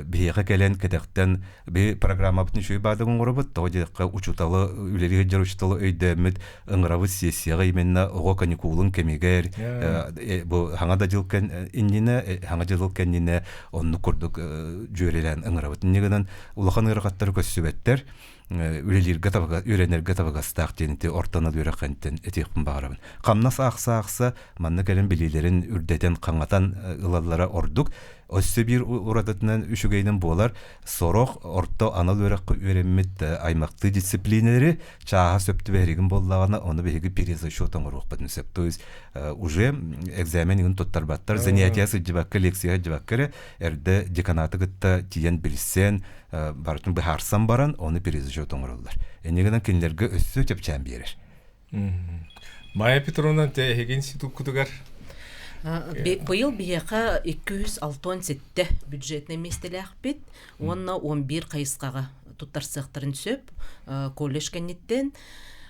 биһиэхэ кэлэн кэтэхтэн би программабытын үчүгэй баадык оҥоробут тоҕо диэххэ учууталы үлэлии сылдьар учууталы өйдөөммүт ыҥырабыт сессияҕа именно оҕо каникулун кэмигэр бу хаҥа да дьыл иннинэ хаҥа дьыл кэннинэ оннук курдук дьүөрэлээн ыҥырабыт инньэ гынан улахан ыарахаттары көрсүбэттэр үлэлииргэ табыга үөрэнэргэ табыгастаах диэн ити орто анал үөрэххинтэн этиэхпин баҕарабын. Хамнас аахса-аахса манна кэлэн билиилэрин үрдэтэн хаҥатан ылаллара ордук. Өссө биир уратытынан үчүгэйинэн буолар сорох орто анал үөрэххэ үөрэммит аймахтыы дисциплинэлэри чааһа сөп түбэһэригин буоллаҕына, ону биһиги перезачет оҥоруохпутун сөп. То есть уже экзамен игин туттарбаттар, занятия сылдьыбакка, лекция сылдьыбакка эрэ эрдэ деканаты кытта тиийэн билсэн, барытын быһаарсан баран, ону перезачет оҥороллор. Инньэ гынан кинилэргэ өссө чэпчээн биэрэр. Майя Петровна, эһиги институккутугар Быйыл биһиэхэ 267 бюджетнай миэстэлээхпит уонна 11 хайысхаҕа туттарсыахтарын сөп колледж кэнниттэн.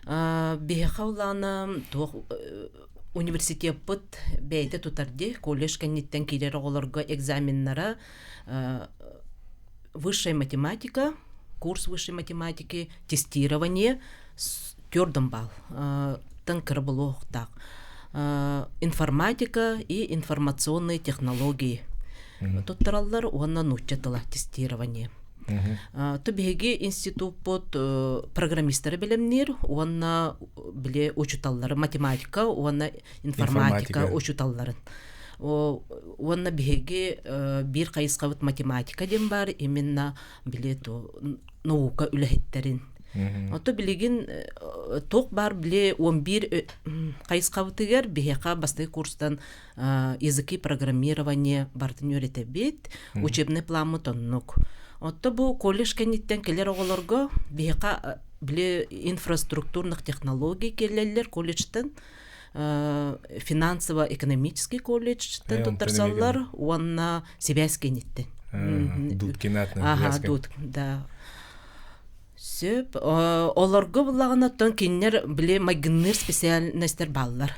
Биһиэхэ улаана туох университеппыт бэйэтэ тутар дии колледж кэнниттэн киирэр оҕолорго экзаменнара высшая математика, курс высшей математики, тестирование твердым балл тын кыра булуохтаах информатика и информационные технологии туттараллар уонна нуучча тыла тестирование. То биһиги институппут программистары бэлэмниир уонна били учуталлары математика уонна информатика учуталларын. Уонна биһиги биир хайысхабыт математика диэн бар именно били то наука үлэһиттэрин. Ото билигин туох баар били 11 хайысхабытыгар биһиэхэ бастакы курстан языки программирование барытын үөрэтэбит, учебный пламмыт оннук. Отто бу колледж кэнниттэн кэлэр оҕолорго биһиэхэ били инфраструктурных технологий кэлэллэр колледжтан финансово-экономический колледжтан туттарсаллар уонна сибээс кэнниттэн. Дудкин Ага, Дуд, да. Сөп. Олорго буллаҕына оттон кинилэр били майгынныыр специальностар бааллар.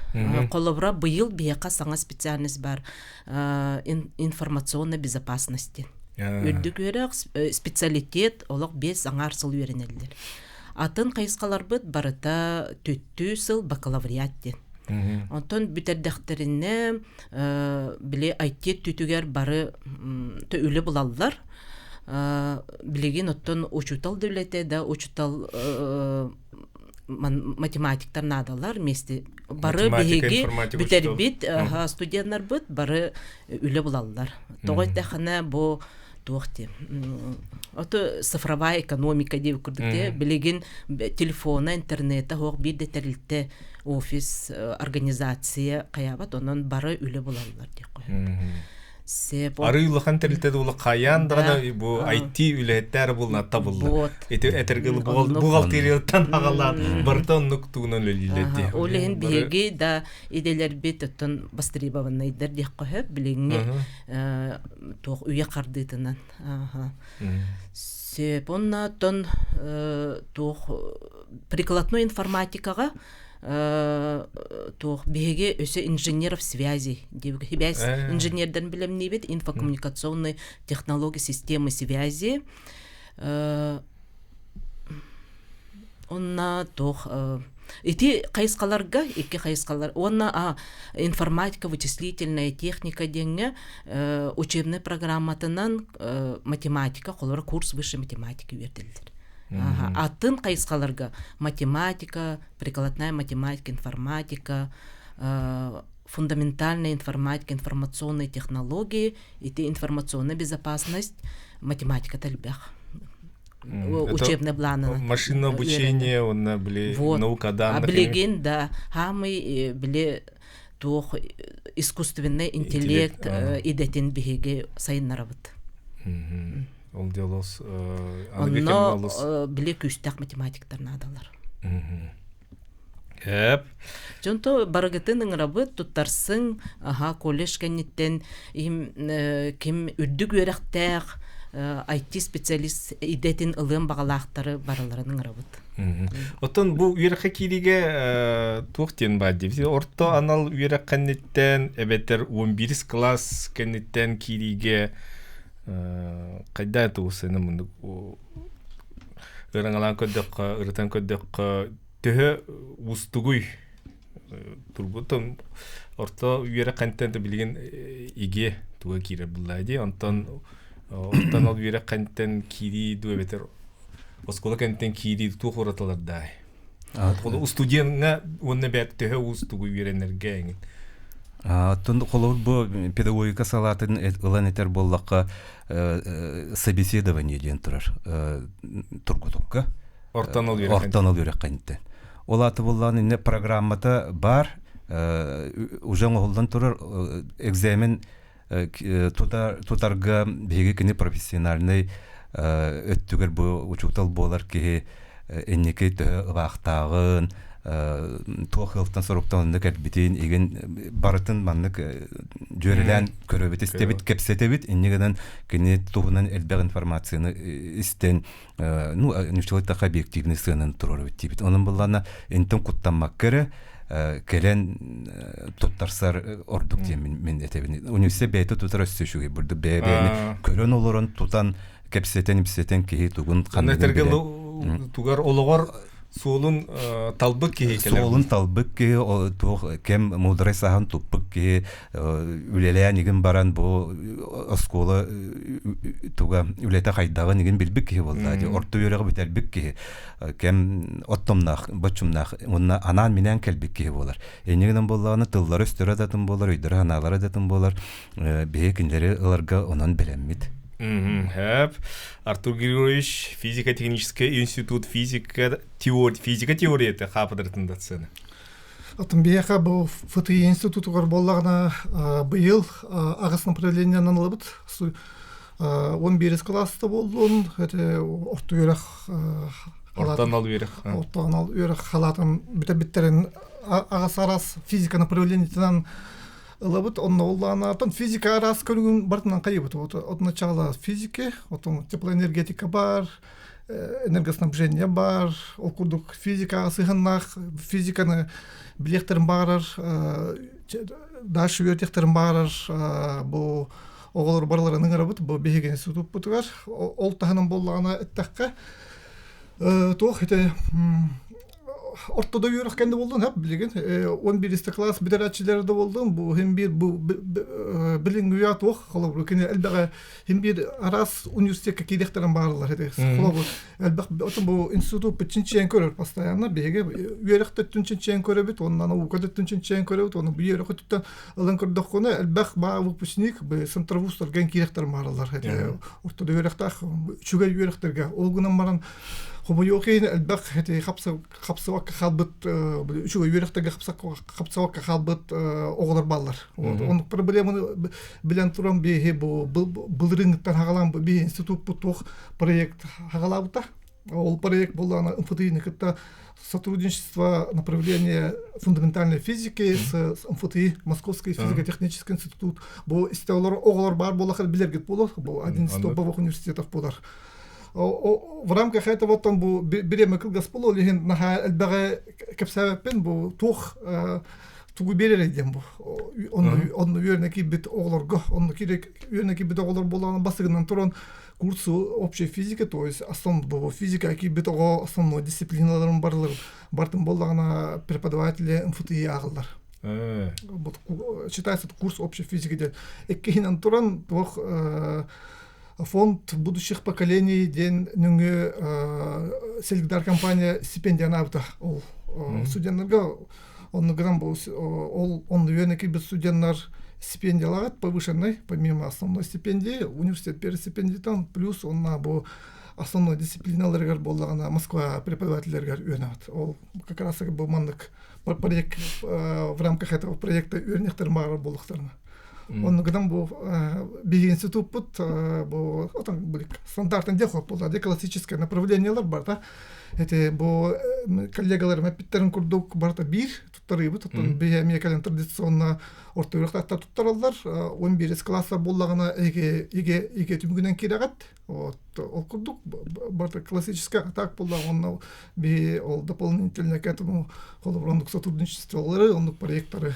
Холобура, быйыл биһиэхэ саҥа специальность бар информационной безопасности. Үрдүк үөрэх специалитет олох биэс аҥаар сыл үөрэнэллэр. Атын хайысхаларбыт барыта түттүү сыл бакалавриат диэн. Онтон бүтэрдэхтэринэ били IT өттүтүгэр бары үлэ булаллар. Билигин оттон учуутал да үлэтэ да учуутал математиктар наадалар вместе бары биһиги бүтэрбит студеннарбыт бары үлэ булаллар. Тоҕо эттэххинэ бу туох диэн ото цифровая экономика диэбит курдук те билигин телефона интернета суох биир да тэрилтэ офис организация хайаабат онон бары үлэ булаллар диэх Сеп. Арыы улахан тэрилтэ да хайаан даҕаны бу IT үлэһиттэр булна табылла. Ити этэргэ бухгалтерияттан аҕалаан барыта оннук тугунан үлэлииллэр Ол иһин биһиги да идэлэрбит оттон востребованныйдар диэххэ сөп билиҥҥи туох үйэ хардыытынан. Сөп. Онно оттон туох прикладной информатикаҕа туох биһиги өссө инженеров связи диэбит сибээс инженердэрин билэмниибит инфокоммуникационные технологии системы связи онна туох ити хайысхаларга икки хайысхалар уонна информатика вычислительная техника диэҥҥэ учебнай программатынан математика холобура курс высшей математики үөрдэллэр атын хайысхаларга математика прикладная математика, информатика, фундаментальная информатика, информационные технологии, ити информационная безопасность, математика элбэх. Учебный планы. Машинное обучение, онно били наука данных. Билигин да, хамый били туох. искусственный интеллект идэтин биһиги сайыннарабыт. Ол диалос Онно били күүстээх математиктар наадалар. Эп. Дьонто барыгытын ыҥырабыт, туттарсыҥ, аха, колледж кэнниттэн им, ким үрдүк үөрэхтээх IT-специалист идэтин ылыан баҕалаахтары барыларын ыҥырабыт. Оттон бу үөрэххэ киириигэ туох диэн баар диэбит? Орто анал үөрэх кэнниттэн эбэтэр 11 класс кэнниттэн киириигэ хайдаа тугусына муннук ыраҥалаан көрдөххө, ырытан көрдөххө төһө уустугуй тургутун орто үөрэх кэнниттэн билигин иге туга киирэр буллаа дии онтон оттон ол үөрэх кэнниттэн киирии дуу эбэтэр оскуола кэнниттэн киирии туох уратылардаай ол студентҥа уонна бэт төһө уустугу үөрэнэргэ эҥин Оттон холобур бу педагогика салаатын ылан этэр буоллахха собеседование диэн турар тургутукка Ортон ол Ортон ол үөрэххэ Ол ааты буллаан инне программата бар, уже оҥоһуллан турар экзамен тутарга биһиги кини профессиональный өттүгэр бу учуутал буолар киһи инники төһө ыбаахтааҕын, туох ыалтан соруктан онно кэлбитин игин барытын маннык дьүөрэлээн көрөбүт, истэбит, кэпсэтэбит. Инньэ гынан кини туһунан элбэх информацияны истэн ну нуччалыы таха объективный сыанан туруорабыт диибит. Онон буллаана интон куттаммакка эрэ кэлэн туттарсар ордук диэн мин этэбин. Университет бэйэтэ тутар өссө үчүгэй бурдук бэйэ-бэйэни көрөн олорон тутан кэпсэтэн ипсэтэн киһи тугун ханныгын билэн. Тугар олоҕор суолун талбыт киһи кэлэр. Суолун талбыт киһи, туох кэм муударай саһан туппут киһи үлэлээн игин баран бу оскуола туга үлэтэ хайдаҕын игин билбит киһи буолла дии орто үөрэҕи бүтэрбит киһи кэм оттомноох боччумнаах уонна анаан-минээн кэлбит киһи буолар инньэ гынан буоллаҕына тыллара өстөрө да атын буолар өйдөрө санаалара да атын буолар биһиги кинилэри ыларга онон бэлэммит Хэп. Артур Григорьевич, физико-технический институт физика теория, физика теорията хаапыдырытын датсыны. Атын биһиэхэ бу ФТИ институтугар буоллаҕына быйыл аҕыс направлениенан ылабыт. 11 класста буоллун, это орто үөрэх Орто анал үөрэх. Орто анал үөрэх халаатын бүтэрбиттерин аҕыс арас физика направлениетынан ылабыт. Онно оллаанатан физика араас көрүҥүн барытынан хайыбыт. От начала физики, отон теплоэнергетика бар, энергоснабжение бар, ол курдук физикаҕа сыһыаннаах физиканы билиэхтэрин баҕарар, дальше үөрэтиэхтэрин баҕарар бу оҕолор барыларын ыҥырабыт бу биһиги институппутугар. Ол таһынан буоллаҕына эттэххэ, туох ити ортодо үөрэх кэннэ буоллун хап билигин 11 класс бүтэрээччилэр да буоллун бу хим биир бу билиҥҥи үйэ туох холобур кини элбэҕэ хим биир араас университекка киириэхтэрин баарылар этэ холобур элбэх отон бу институт чинчийэн көрөр постоянно биһиги үөрэх төттүн чинчийэн көрөбүт уонна наука төттүн чинчийэн көрөбүт уонна бу үөрэх өттүттэн ылан көрдөххүнэ элбэх баа выпускник центровузтарга киириэхтэрин баарылар этэ ортодо үөрэхтээх үчүгэй үөрэхтэргэ ол гынан баран Хомойуох иһин элбэх эти хапсыбакка хаалбыт үчүгэй үөрэхтэргэ хапсыбакка хаалбыт оҕолор бааллар. Оннук проблеманы билэн туран биһи бу былырыыҥҥыттан хаҕалаан биһи институппут туох проект хаҕалаабыта. Ол проект буоллаҕына МФТИ-ни кытта сотрудничество направление фундаментальной физики с МФТИ, Московский физико-технический институт. Бу истэ оҕолор баар буоллахха билэргит буолуо. Бу один из топовых университетов буолар. В рамках этого там бу бириэмэ кылгас буолуо, ол иһин наһаа элбэҕи кэпсээбэппин бу туох тугу биэрэрэй диэн бу онно үөрэнэ киирбит оҕолорго онно үөрэнэ киирбит оҕолор буоллаҕына бастакынан туран курсу общей физики то есть основной физика киирбит оҕо основной дисциплиналарын барылар бартын буоллаҕына преподаватели МФТИ ааҕыллар считается курс общей физики диэн иккиһинэн туран туох Фонд будущих поколений диэн нөҥүө Селигдар компания стипендияны аабыта ол студеннарга онно гынан ол онно үөнэ киирбит студеннар стипендиялаҕыт повышенный помимо основной стипендии университет первой стипендиятан плюс онна бу основной дисциплиналарыгар буоллаҕына Москва преподавателлэригэр үөрэнэбит. Ол как раз бу маннык проект в рамках этого проекта үөрэнэхтэрин баҕарар буоллахтарына. Онно гынан бу биһиги институппут бу отон стандартын диэх буолла де классическое направлениелар барта эти бу коллегаларым эппиттерин курдук барта биир туттарыыбыт оттон биһи эмиэ кэлэн традиционно орто үөрэхтээхтэр туттараллар 11 класса буоллаҕына эге эге эге түмүгүнэн киирэҕит вот ол курдук барта классическая атак буоллаҕа онно биһи ол дополнительно к этому холобур оннук сотрудничестволары оннук проекттары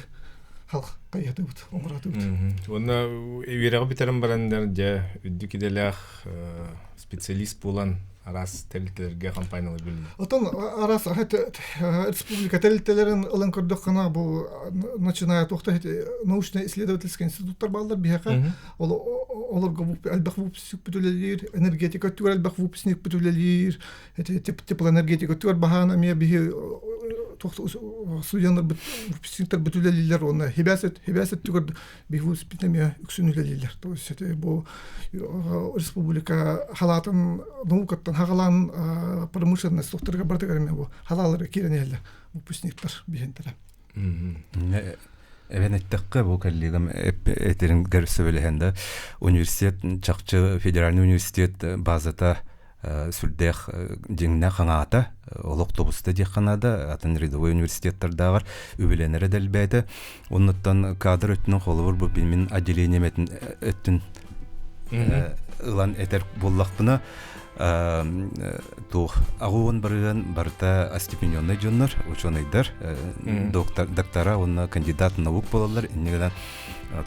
хайатыбыт оҥоратыбыт уонна үөрэҕи бүтэрэн баран дьэ үрдүк идэлээх специалист буолан араас тэрилтэлэргэ компаниялар билиннэ. Отон араас республика тэрилтэлэрин ылан көрдөххүнэ бу начиная туохта научно-исследовательскай институттар бааллар биһиэхэ олорго элбэх выпускник үлэлиир энергетика өттүгэр элбэх выпускник үлэлиир теплоэнергетика өттүгэр баһаан эмиэ биһи студеннарбыт выпускниктарбыт үлэлииллэр уонна хибээс хибээс өттүгэр биһи выпускник эмиэ үксүн үлэлииллэр то есть это бу республика халаатын наукаттан хагалаан промышленность тухтарга бардыгар эмиэ бу халаалары киирэн иһэллэр выпускниктар биһинтэрэ Эбэн эттэххэ, бу коллегам этерин сөбүлэһэн да, университет чахчы федеральный университет базата сүрдээх дьиҥнэ хаҥаата, олох тобуста диэххэ наада, атын рядовой университеттардааҕар үбүлэнэрэ да элбээтэ. Оннуттан кадр өттүнэн холобур бу мин отделением өттүн ылан этэр буоллахпына, туох аҕуон барыан барыта остепененный дьоннор, ученыйдар, доктор, доктора уонна кандидат наук буолаллар, инньэ гынан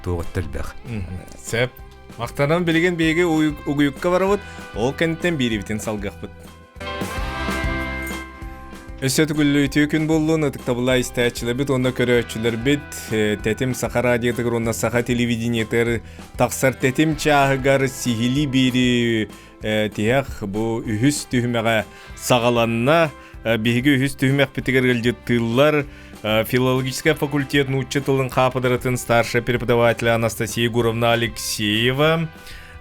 туох өттө элбэх. Сөп. Махтанан билигин биһиги угуйукка барабыт, ол кэнниттэн биирибитин салгыахпыт. Өссө түгүллүү үтүө күн буоллун, ытыктабыллаах истээччилэрбит уонна көрөөччүлэрбит Тэтим Саха радиотыгар уонна Саха телевидениетыгар тахсар Тэтим чааһыгар сиһилии биири тиһэх бу үһүс түһүмэҕэ саҕаланна. Биһиги үһүс түһүмэхпитигэр ыалдьыттыыллар филологическай факультет нуучча тылын хаапыдыратын старшай преподавателя Анастасия Егоровна Алексеева,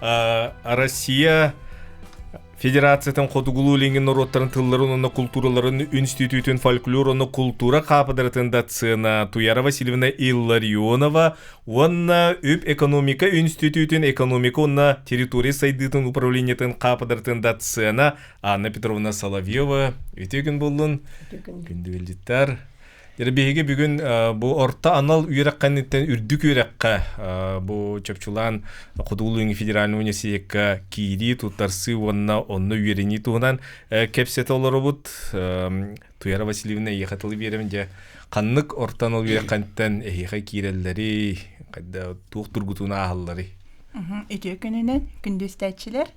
Россия Федерациятын хотугулуу-илиҥҥи норуоттарын тылларын уонна култуураларын институтун фольклор уонна култуура хаапыдыратын доцена Туяра Васильевна Илларионова уонна үп-экономика институтун экономика уонна территория сайдыытын управлениетын хаапыдыратын доцена Анна Петровна Соловьева. Үтүө күн буоллун. Күндү ыалдьыттар. Дьэ биһиги бүгүн бу орто анал үөрэх кэнниттэн үрдүк үөрэххэ бу чопчулаан Хотугулуу федеральный университекка киирии, туттарсыы уонна онно үөрэнии туһунан кэпсэтэ олоробут. Туяра Васильевна эйиэхэ тылы биэрэбин дьэ ханнык орто анал үөрэх кэнниттэн эһиэхэ киирэллэрий, хайда туох тургутууну ааһалларый? Үтүө күнүнэн күндү истээччилэр.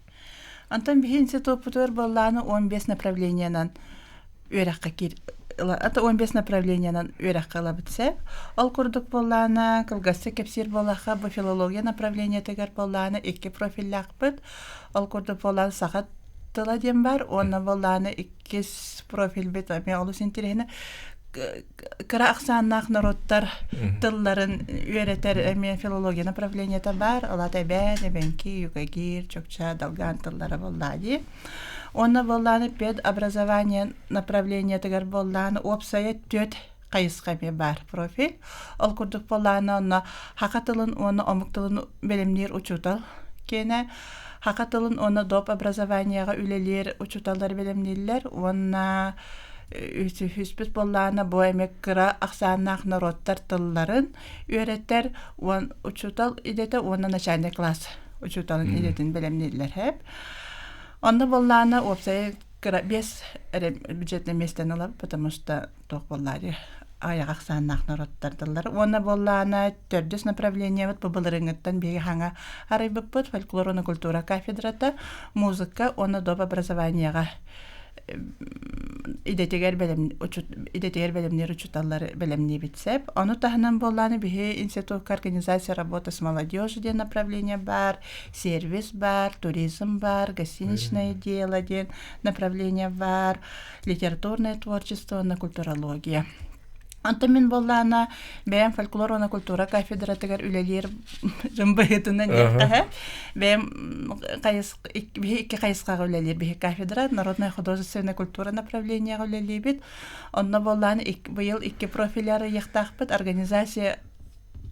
Онтон биһи институппутугар буоллааны 15 направлениенан үөрэххэ киир ата 15 направлениенан үөрэххэ ылабыт сөп. Ол курдук буоллаана кылгастык кэпсиир буоллахха бу филология направлениетыгар буоллаана икки профиллаахпыт. Ол курдук буоллаана саха тыла диэн бар уонна буоллаана иккис профильбит эмиэ олус интэриэһинэ кыра ахсааннаах норуоттар тылларын үөрэтэр эмиэ филология направлениета баар. Ол аата эбээн, эбэҥки, юкагир, чукча, долган тыллара буоллаа дии. Уонна буоллааны педобразование направлениетыгар буоллааны уопсайа түөрт хайысха эмиэ баар профиль. Ол курдук буоллааны онно саха тылын уонна омук тылын бэлэмниир учуутал киэнэ саха тылын уонна доп образованиеҕа үлэлиир учууталлар бэлэмнииллэр уонна үһүспүт буоллаҕына бу эмиэ кыра ахсааннаах норуоттар тылларын үөрэтэр уон учуутал идэтэ уонна начальный класс учууталын идэтин бэлэмнииллэр хэп. Онно буоллаҕына уопсайа кыра биэс эрэ бюджетный миэстэни ылабыт, потому что туох буоллаҕа аҕыйах ахсааннаах норуоттар тыллар. Уонна буоллаҕына төрдүс направлениебыт бу былырыыҥҥыттан биһиги хаҥа арыйбыппыт фольклор уонна культура кафедрата, музыка уонна доп образованиеҕа идэтигэр бэлэм идэтигэр бэлэмниир учууталлары бэлэмниибит сөп. Ону таһынан буоллаҕына биһи институтка организация работы с молодежью диэн направление баар, сервис баар, туризм баар, гостиничное дело диэн направление баар, литературное творчество уонна культурология. Онтон мин буоллаана бэйэм фольклор уонна культура кафедратыгар үлэлиир дьон быһыытынан диэххэ бэйэм хайыс биһи икки хайысхаҕа үлэлиир биһи кафедра народная художественная культура направлениеҕа үлэлиибит. Онно буоллаан быйыл икки профили арыйыахтаахпыт организация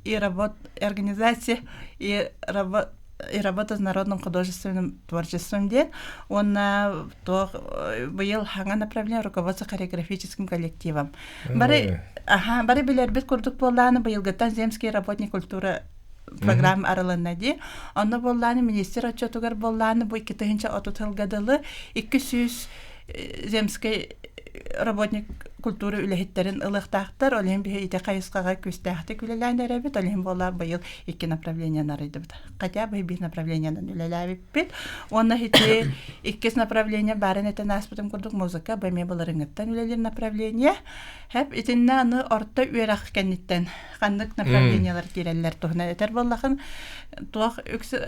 и работ организация и работ и работа с народным художественным творчеством диэн уонна туох быйыл хаҥа направление руководство хореографическим коллективом. Бары аха бары билэрбит курдук буоллааны быйылгыттан земский работник культура программа арылынна дии. Онно буоллааны министр отчетугар буоллааны бу 2030 сылга дылы 200 земский работник культура үлэһиттэрин ылыахтаахтар. Ол иһин биһи ити хайысхаҕа күүстээхтик үлэлээн эрэбит. Ол иһин буолла быйыл икки направлениены арыйдыбыт. Хотя бы биир направлениенан үлэлээбиппит. Уонна ити иккис направление баарын этэн ааспытым курдук музыка бу эмиэ былырыҥҥыттан үлэлиир направление. Хэп итиннэ аны орто үөрэх кэнниттэн ханнык направлениелар киирэллэр туһунан этэр буоллахын туох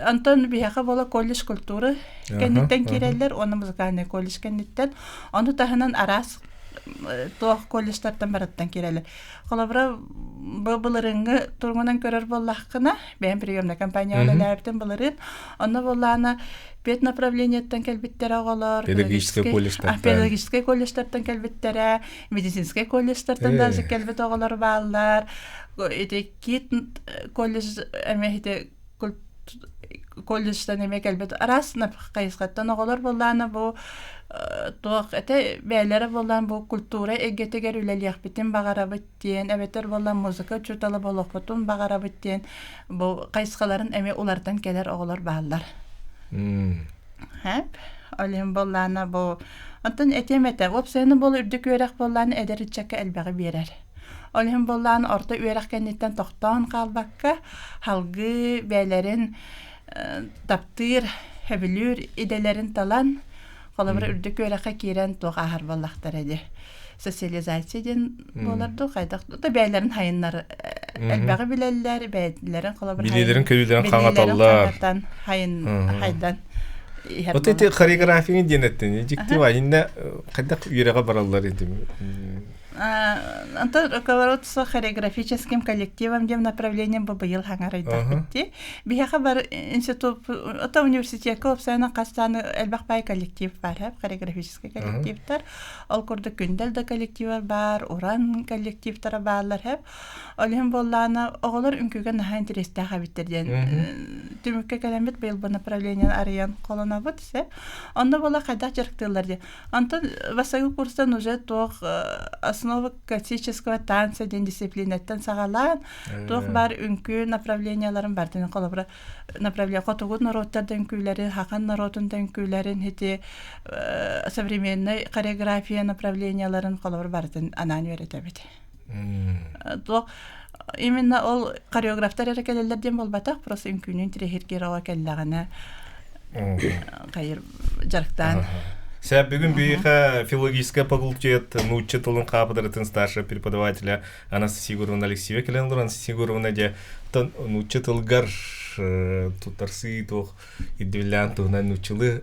Антон биһиэхэ буола колледж культуры кэнниттэн киирэллэр уонна музыкальный колледж кэнниттэн. Ону таһынан араас туох колледжтартан барыттан киирэллэр. Холобура, бу былырыҥҥы туругунан көрөр буоллаххына, бэйэм приемная компания үлэлээбитим былырыын. Онно буоллаана пед направлениеттан кэлбиттэрэ оҕолор, педагогическай колледжтартан, педагогическай колледжтартан кэлбиттэрэ, медицинскэй колледжтартан даже кэлбит оҕолор бааллар. Ити кит колледж эмиэ ити колледжтан эмиэ кэлбит араас хайысхаттан оҕолор буоллаана бу туох этэ бэйэлэрэ буоллаан бу культура эйгэтигэр үлэлиэхпитин баҕарабыт диэн эбэтэр буоллаан музыка учуутала буолуохпутун баҕарабыт диэн бу хайысхаларын эмиэ уларытан кэлэр оҕолор бааллар. Хэп ол иһин буоллаана бу онтон этиэм этэ уопсайынан буол үрдүк үөрэх буоллаана эдэр ыччакка элбэҕи биэрэр. Ол иһин буоллаан орто үөрэх кэнниттэн тохтоон хаалбакка, салгыы бэйэлэрин таптыыр, сөбүлүүр идэлэрин талан, холобура үрдүк үөрэххэ киирэн туох ааһар буоллахтара дии. Социализация диэн буолар дуу, хайдах да бэйэлэрин хайыннар элбэҕи билэллэр, бэйэлэрин холобура билиилэрин көрүүлэрин хаҥаталлар. хайын хайдан иһэр Вот эти хореографияны диэн эттин, дьикти бар, иннэ хайдах үөрэҕэ бараллар этим. Антон руководство хореографическим коллективом диэн направлением бу быйыл хаҥарайдахпыт дии. Биһиэхэ бар институт, ото университекка уопсайынан хастааны элбэх баай коллектив бар, хореографический коллективтар. Ол курдук Күндэл да коллектива бар, Уран коллективтара бааллар хэп. Ол иһин буоллаана оҕолор үҥкүүгэ наһаа интэриэстээх эбиттэр диэн түмүккэ кэлэммит быйыл бу направлениены арыйан холонобут сөп. Онно буола хайдах дьарыктыыллар диэн Онтон бастакы курстан уже туох основа классического танца диэн дисциплинаттан саҕалаан туох баар үҥкүү направленияларын бардын холобура направление хотугу норуоттар да үҥкүүлэрин хахан норуотун да үҥкүүлэрин ити современной хореография направленияларын холобура барытын анаан үөрэтэбит. Туох именно ол хореографтар эрэ кэлэллэр диэн буолбатах, просто үҥкүүнү интириэһиргиир оҕо кэллэҕинэ хайыр дьарыктаан. Сәп бүгүн биһиэхэ филологическай факультет нуучча тылын кафедратын старшего преподавателя Анастасия Егоровна Алексеева кэлэн олорон Анастасия Егоровна дьэ нуучча тылгар туттарсыы туох ирдэбиллээн туһунан нууччалыы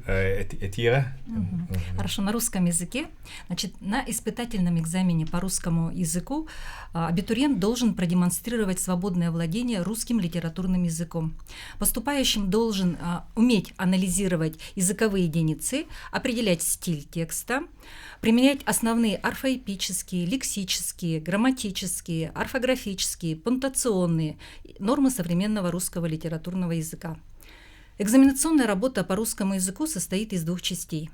этиэҕэ. Хорошо, на русском языке. Значит, на испытательном экзамене по русскому языку абитуриент должен продемонстрировать свободное владение русским литературным языком. Поступающим должен уметь анализировать языковые единицы, определять стиль текста, применять основные орфоэпические, лексические, грамматические, орфографические, пунктуационные нормы современного русского литературного языка. Экзаменационная работа по русскому языку состоит из двух частей.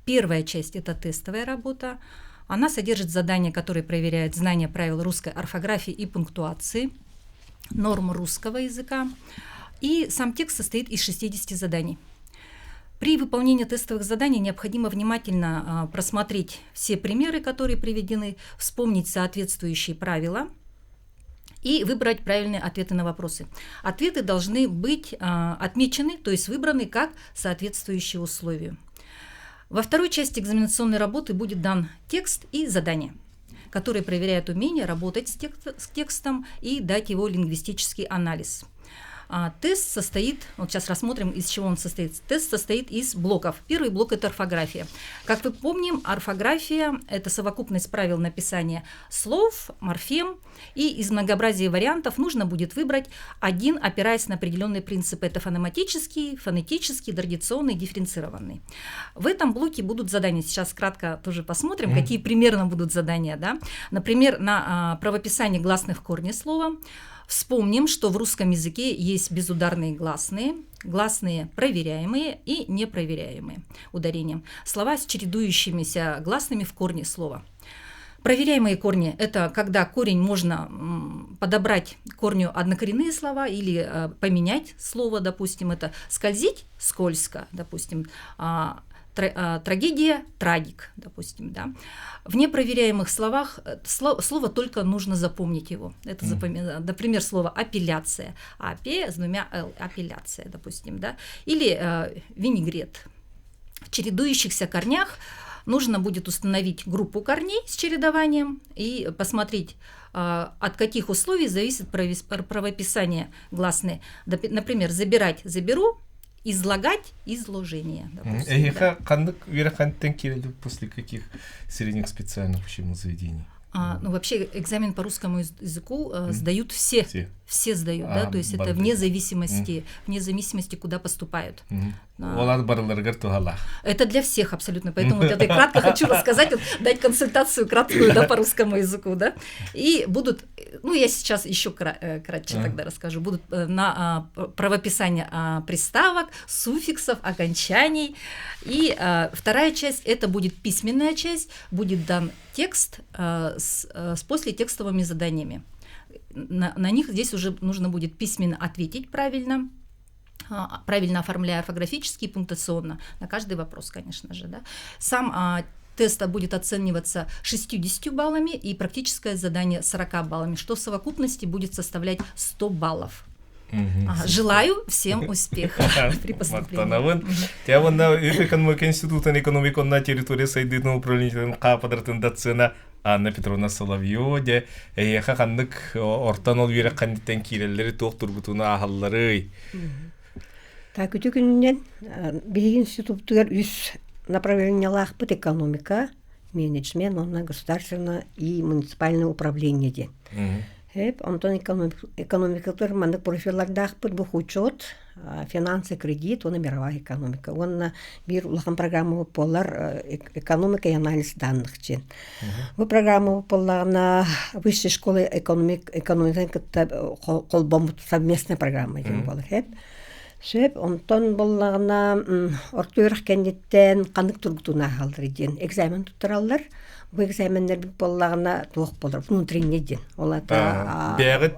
Первая часть – это тестовая работа. Она содержит задания, которые проверяют знание правил русской орфографии и пунктуации, норм русского языка. И сам текст состоит из 60 заданий. При выполнении тестовых заданий необходимо внимательно просмотреть все примеры, которые приведены, вспомнить соответствующие правила и выбрать правильные ответы на вопросы. Ответы должны быть отмечены, то есть выбраны как соответствующие условию. Во второй части экзаменационной работы будет дан текст и задание, которые проверяют умение работать с текстом и дать его лингвистический анализ. Тест состоит, вот сейчас рассмотрим, из чего он состоит. Тест состоит из блоков. Первый блок – это орфография. Как мы помним, орфография – это совокупность правил написания слов, морфем, и из многообразия вариантов нужно будет выбрать один, опираясь на определенные принципы. Это фонематический, фонетический, традиционный, дифференцированный. В этом блоке будут задания. Сейчас кратко тоже посмотрим, какие примерно будут задания. Да? Например, на правописание гласных в корне слова. Вспомним, что в русском языке есть безударные гласные, гласные проверяемые и непроверяемые ударением. Слова с чередующимися гласными в корне слова. Проверяемые корни – это когда корень можно подобрать корню однокоренные слова или поменять слово, допустим, это скользить – скользко, допустим, трагедия – трагик, допустим, да. В непроверяемых словах слово только нужно запомнить его. Это, например, слово апелляция, апе с двумя л, апелляция, допустим, да, или винегрет. В чередующихся корнях нужно будет установить группу корней с чередованием и посмотреть, от каких условий зависит правописание гласные. Например, забирать – заберу, излагать – изложение. Эһиэхэ ханнык үөрэх хантан киирэллэр после каких средних специальных учебных заведений? Ну, вообще экзамен по русскому языку сдают все. Все, все сдают, да, то есть это вне зависимости, куда поступают. Ол барыларыгар туһалаах. Это для всех абсолютно, поэтому вот я кратко хочу рассказать, вот, дать консультацию краткую, да, по русскому языку, да. И будут, ну, я сейчас еще кратче тогда расскажу, будут на правописание приставок, суффиксов, окончаний. И вторая часть, это будет письменная часть, будет дан текст с послетекстовыми заданиями. На них здесь уже нужно будет письменно ответить правильно, правильно оформляя орфографически и пунктуационно на каждый вопрос, конечно же. Да. Сам тест будет оцениваться 60 баллами и практическое задание 40 баллами, что в совокупности будет составлять 100 баллов. Ага, желаю всем успеха при поступлении. Махтанабын. Дьэ уонна экономика институтун экономика территория сайдыытын управлениетын кафедратын доцена Анна Петровна Соловьева дьэ эһиэхэ ханнык орто анал үөрэх хантан киирэллэрий туох тургутууну ааһалларый. Так, үтүө күнүнэн биһиги институтугар үс направлениелаахпыт экономика, менеджмент, онно государственное и муниципальное управление диэн. Эп, онтон экономикатыгар маннык профиллардаахпыт бухучет, финансы, кредит, уонна мировая экономика. Уонна биир улахан программа буолар экономика и анализ данных диэн. Бу программа буоллаҕына высшей школы экономик, экономика холбоммут совместная программа диэн буолар. Эп. Сөп, онтон буоллаҕына орто үөрэх кэнниттэн ханнык тургутууну ааһаллар диэн экзамен туттараллар. Бу экзаменнэр буоллаҕына туох буолар внутренний диэн. Ол аата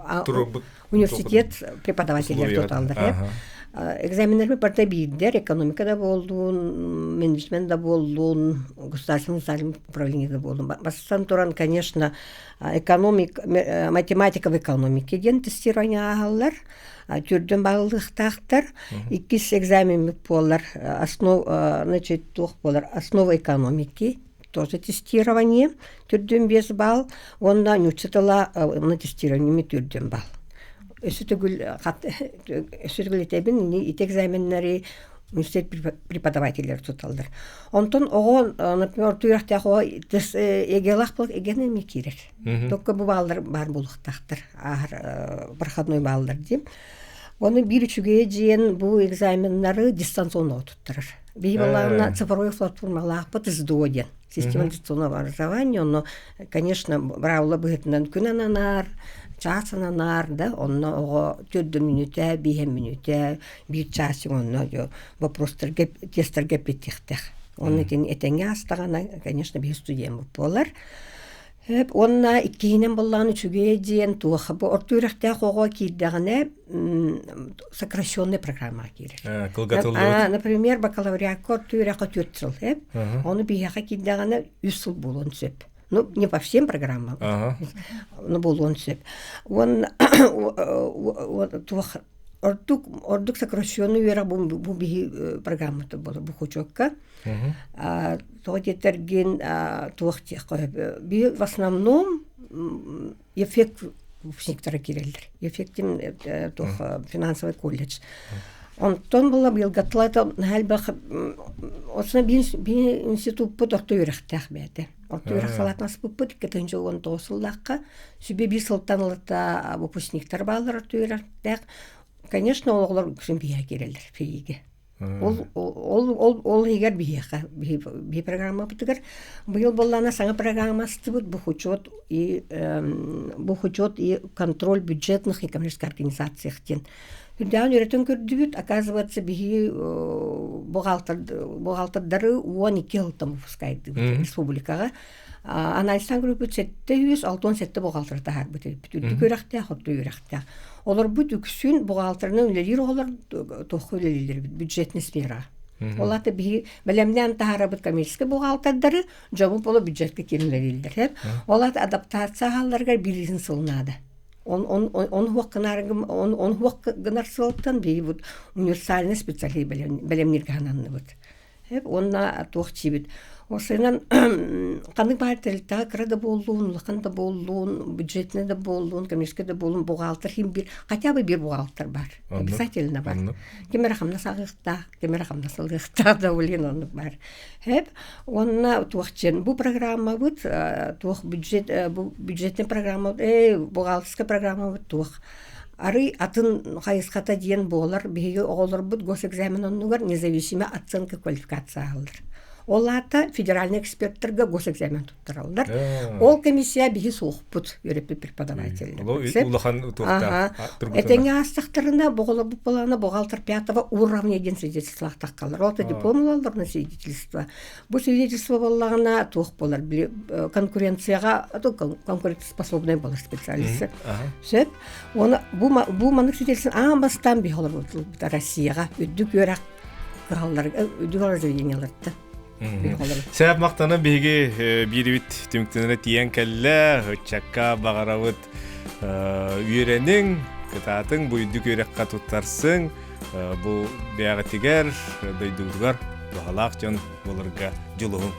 университет преподавателлэр туталлар. Экзаменнэр барыта биирдэр, экономика да буоллун, менеджмент да буоллун, государственный управление да буоллун. Бастатан туран, конечно, экономик, математика в экономике диэн тестирование ааһаллар 40 баллыахтаахтар. Иккис экзамен буолар, основ, значит, туох буолар, основа экономики, тоже тестирование, 45 балл, уонна нуучча тыла на тестирование 40 балл. Өссө төгүл этэбин, ити экзаменнэри университет преподавателлэр туталлар. Онтон оҕо, например, үөрэхтээх оҕо ЕГЭлаах буолар, ЕГЭни эмиэ киирэр. Только бу баллар баар буолуохтаахтар. Ааһар проходной баллар диим. Оны биир үчүгэйэ диэн бу экзаменнары дистанционно туттарар. Биһиги буоллаҕына цифровой платформалаахпыт СДО диэн. Система дистанционного образования, но, конечно, быраабыла быһыытынан күн ананар, чаас ананар, да, онно оҕо 40 мүнүүтэ, 5 мүнүүтэ, биир чаас онно вопростарга, тесттэргэ эппиэттиэхтээх. Онно итини этэҥҥэ аастаҕына, конечно, биһиги студент буолар. Уонна иккиһинэн буоллаҕына үчүгэй диэн туох бу орто үөрэхтээх оҕо киирдэҕинэ сокращенный программаҕа киирэр. Например, бакалавриакка орто үөрэххэ 4 сыл, Ону биһиэхэ киирдэҕинэ 3 сыл буолуон сөп. Ну, не по всем программам, но буолуон сөп. Уонна туох ордук ордук сокращенный үөрэх бу биһи программата буолар бухучетка. Тоҕо диэтэргин туох диэххэ в основном эффект. выпускниктара киирэллэр. Эффектим туох финансовый колледж. Онтон була быйылгаттылата элбэх осна биир институппут орто үөрэхтээх бэйэтэ. Орто үөрэх салаатын аспыппыт 2019 сыллаахха сүбэ биир сылтан ылата выпускниктар бааллар орто үөрэхтээх. Конечно, ол оҕолор үксүн биһиэхэ киирэллэр ФИИгэ. Ол ол ол ол иһигэр биһиэхэ биһи программабытыгар быйыл буоллаҕына саҥа программа астыбыт бухучет и бухучет и контроль бюджетных и коммерческих организациях диэн. Үрдээҕин үөрэтэн көрдүбүт, оказывается, биһи бухгалтер бухгалтердары 12 сылтан выпускайдыбыт республикаҕа. Анализтан көрбүт 767 бухгалтер таһаарбыт эбиппит. Үрдүк үөрэхтээх, орто үөрэхтээх. Олорбут үксүн бухгалтерынан үлэлиир оҕолор туохха үлэлииллэр эбит бюджетный сфера. Ол аата биһи бэлэмнээн таһаарабыт коммерческий бухгалтердары дьобу боло бюджетка киирэн үлэлииллэр. Ол аата адаптация аһалларыгар биирин сыл наада. Он он он хуох гынаргым он он хуох гынар сылтан биһи бут универсальный специалист бэлэмниргэ хананныбыт. Уонна туох диибит Осынан ханнык баар тэрилтэҕэ кыра да буоллун, улахан да буоллун, бюджетный да буоллун, коммерческий да буоллун, бухгалтер иһин биир, хотя бы биир бухгалтер бар. Обязательно бар. Ким эрэ хамнас аҕыахтаах, ким эрэ хамнас ылыахтаах да блин оннук бар. Хэп уонна туох диэн бу программабыт туох бюджет бу бюджетный программа э бухгалтерская программабыт туох Арый атын хайысхата диэн буолар, биһиги оҕолорбут госэкзамен оннугар независимая оценка квалификация ааллар. Ол аата федеральный эксперттарга госэкзамен туттараллар. Ол комиссия биһи суохпут үөрэппит преподавателлэр. Улахан туохтаах. Этэҥҥэ аастахтарына боҕолорбут буолаана бухгалтер пятого уровня диэн свидетельстволаах таххаллар. Ол диплом ылаллар на свидетельство. Бу свидетельство буоллаҕына туох буолар били конкуренцияҕа конкурентоспособный буолар специалист. Сөп. Уонна бу бу маннык свидетельство аан бастаан биһи олорбут Россияҕа үрдүк үөрэх кыһалларга үрдүк заведенияларда. Сәп мақтана биһиги биирибит түмүктэнэрэ тиийэн кэллэ, ыччакка баҕарабыт үөрэниҥ, кытаатыҥ, бу үрдүк үөрэххэ туттарсыҥ, бу бэйэҕитигэр, дойдугутугар туһалаах дьон буоларга дьулуһуҥ.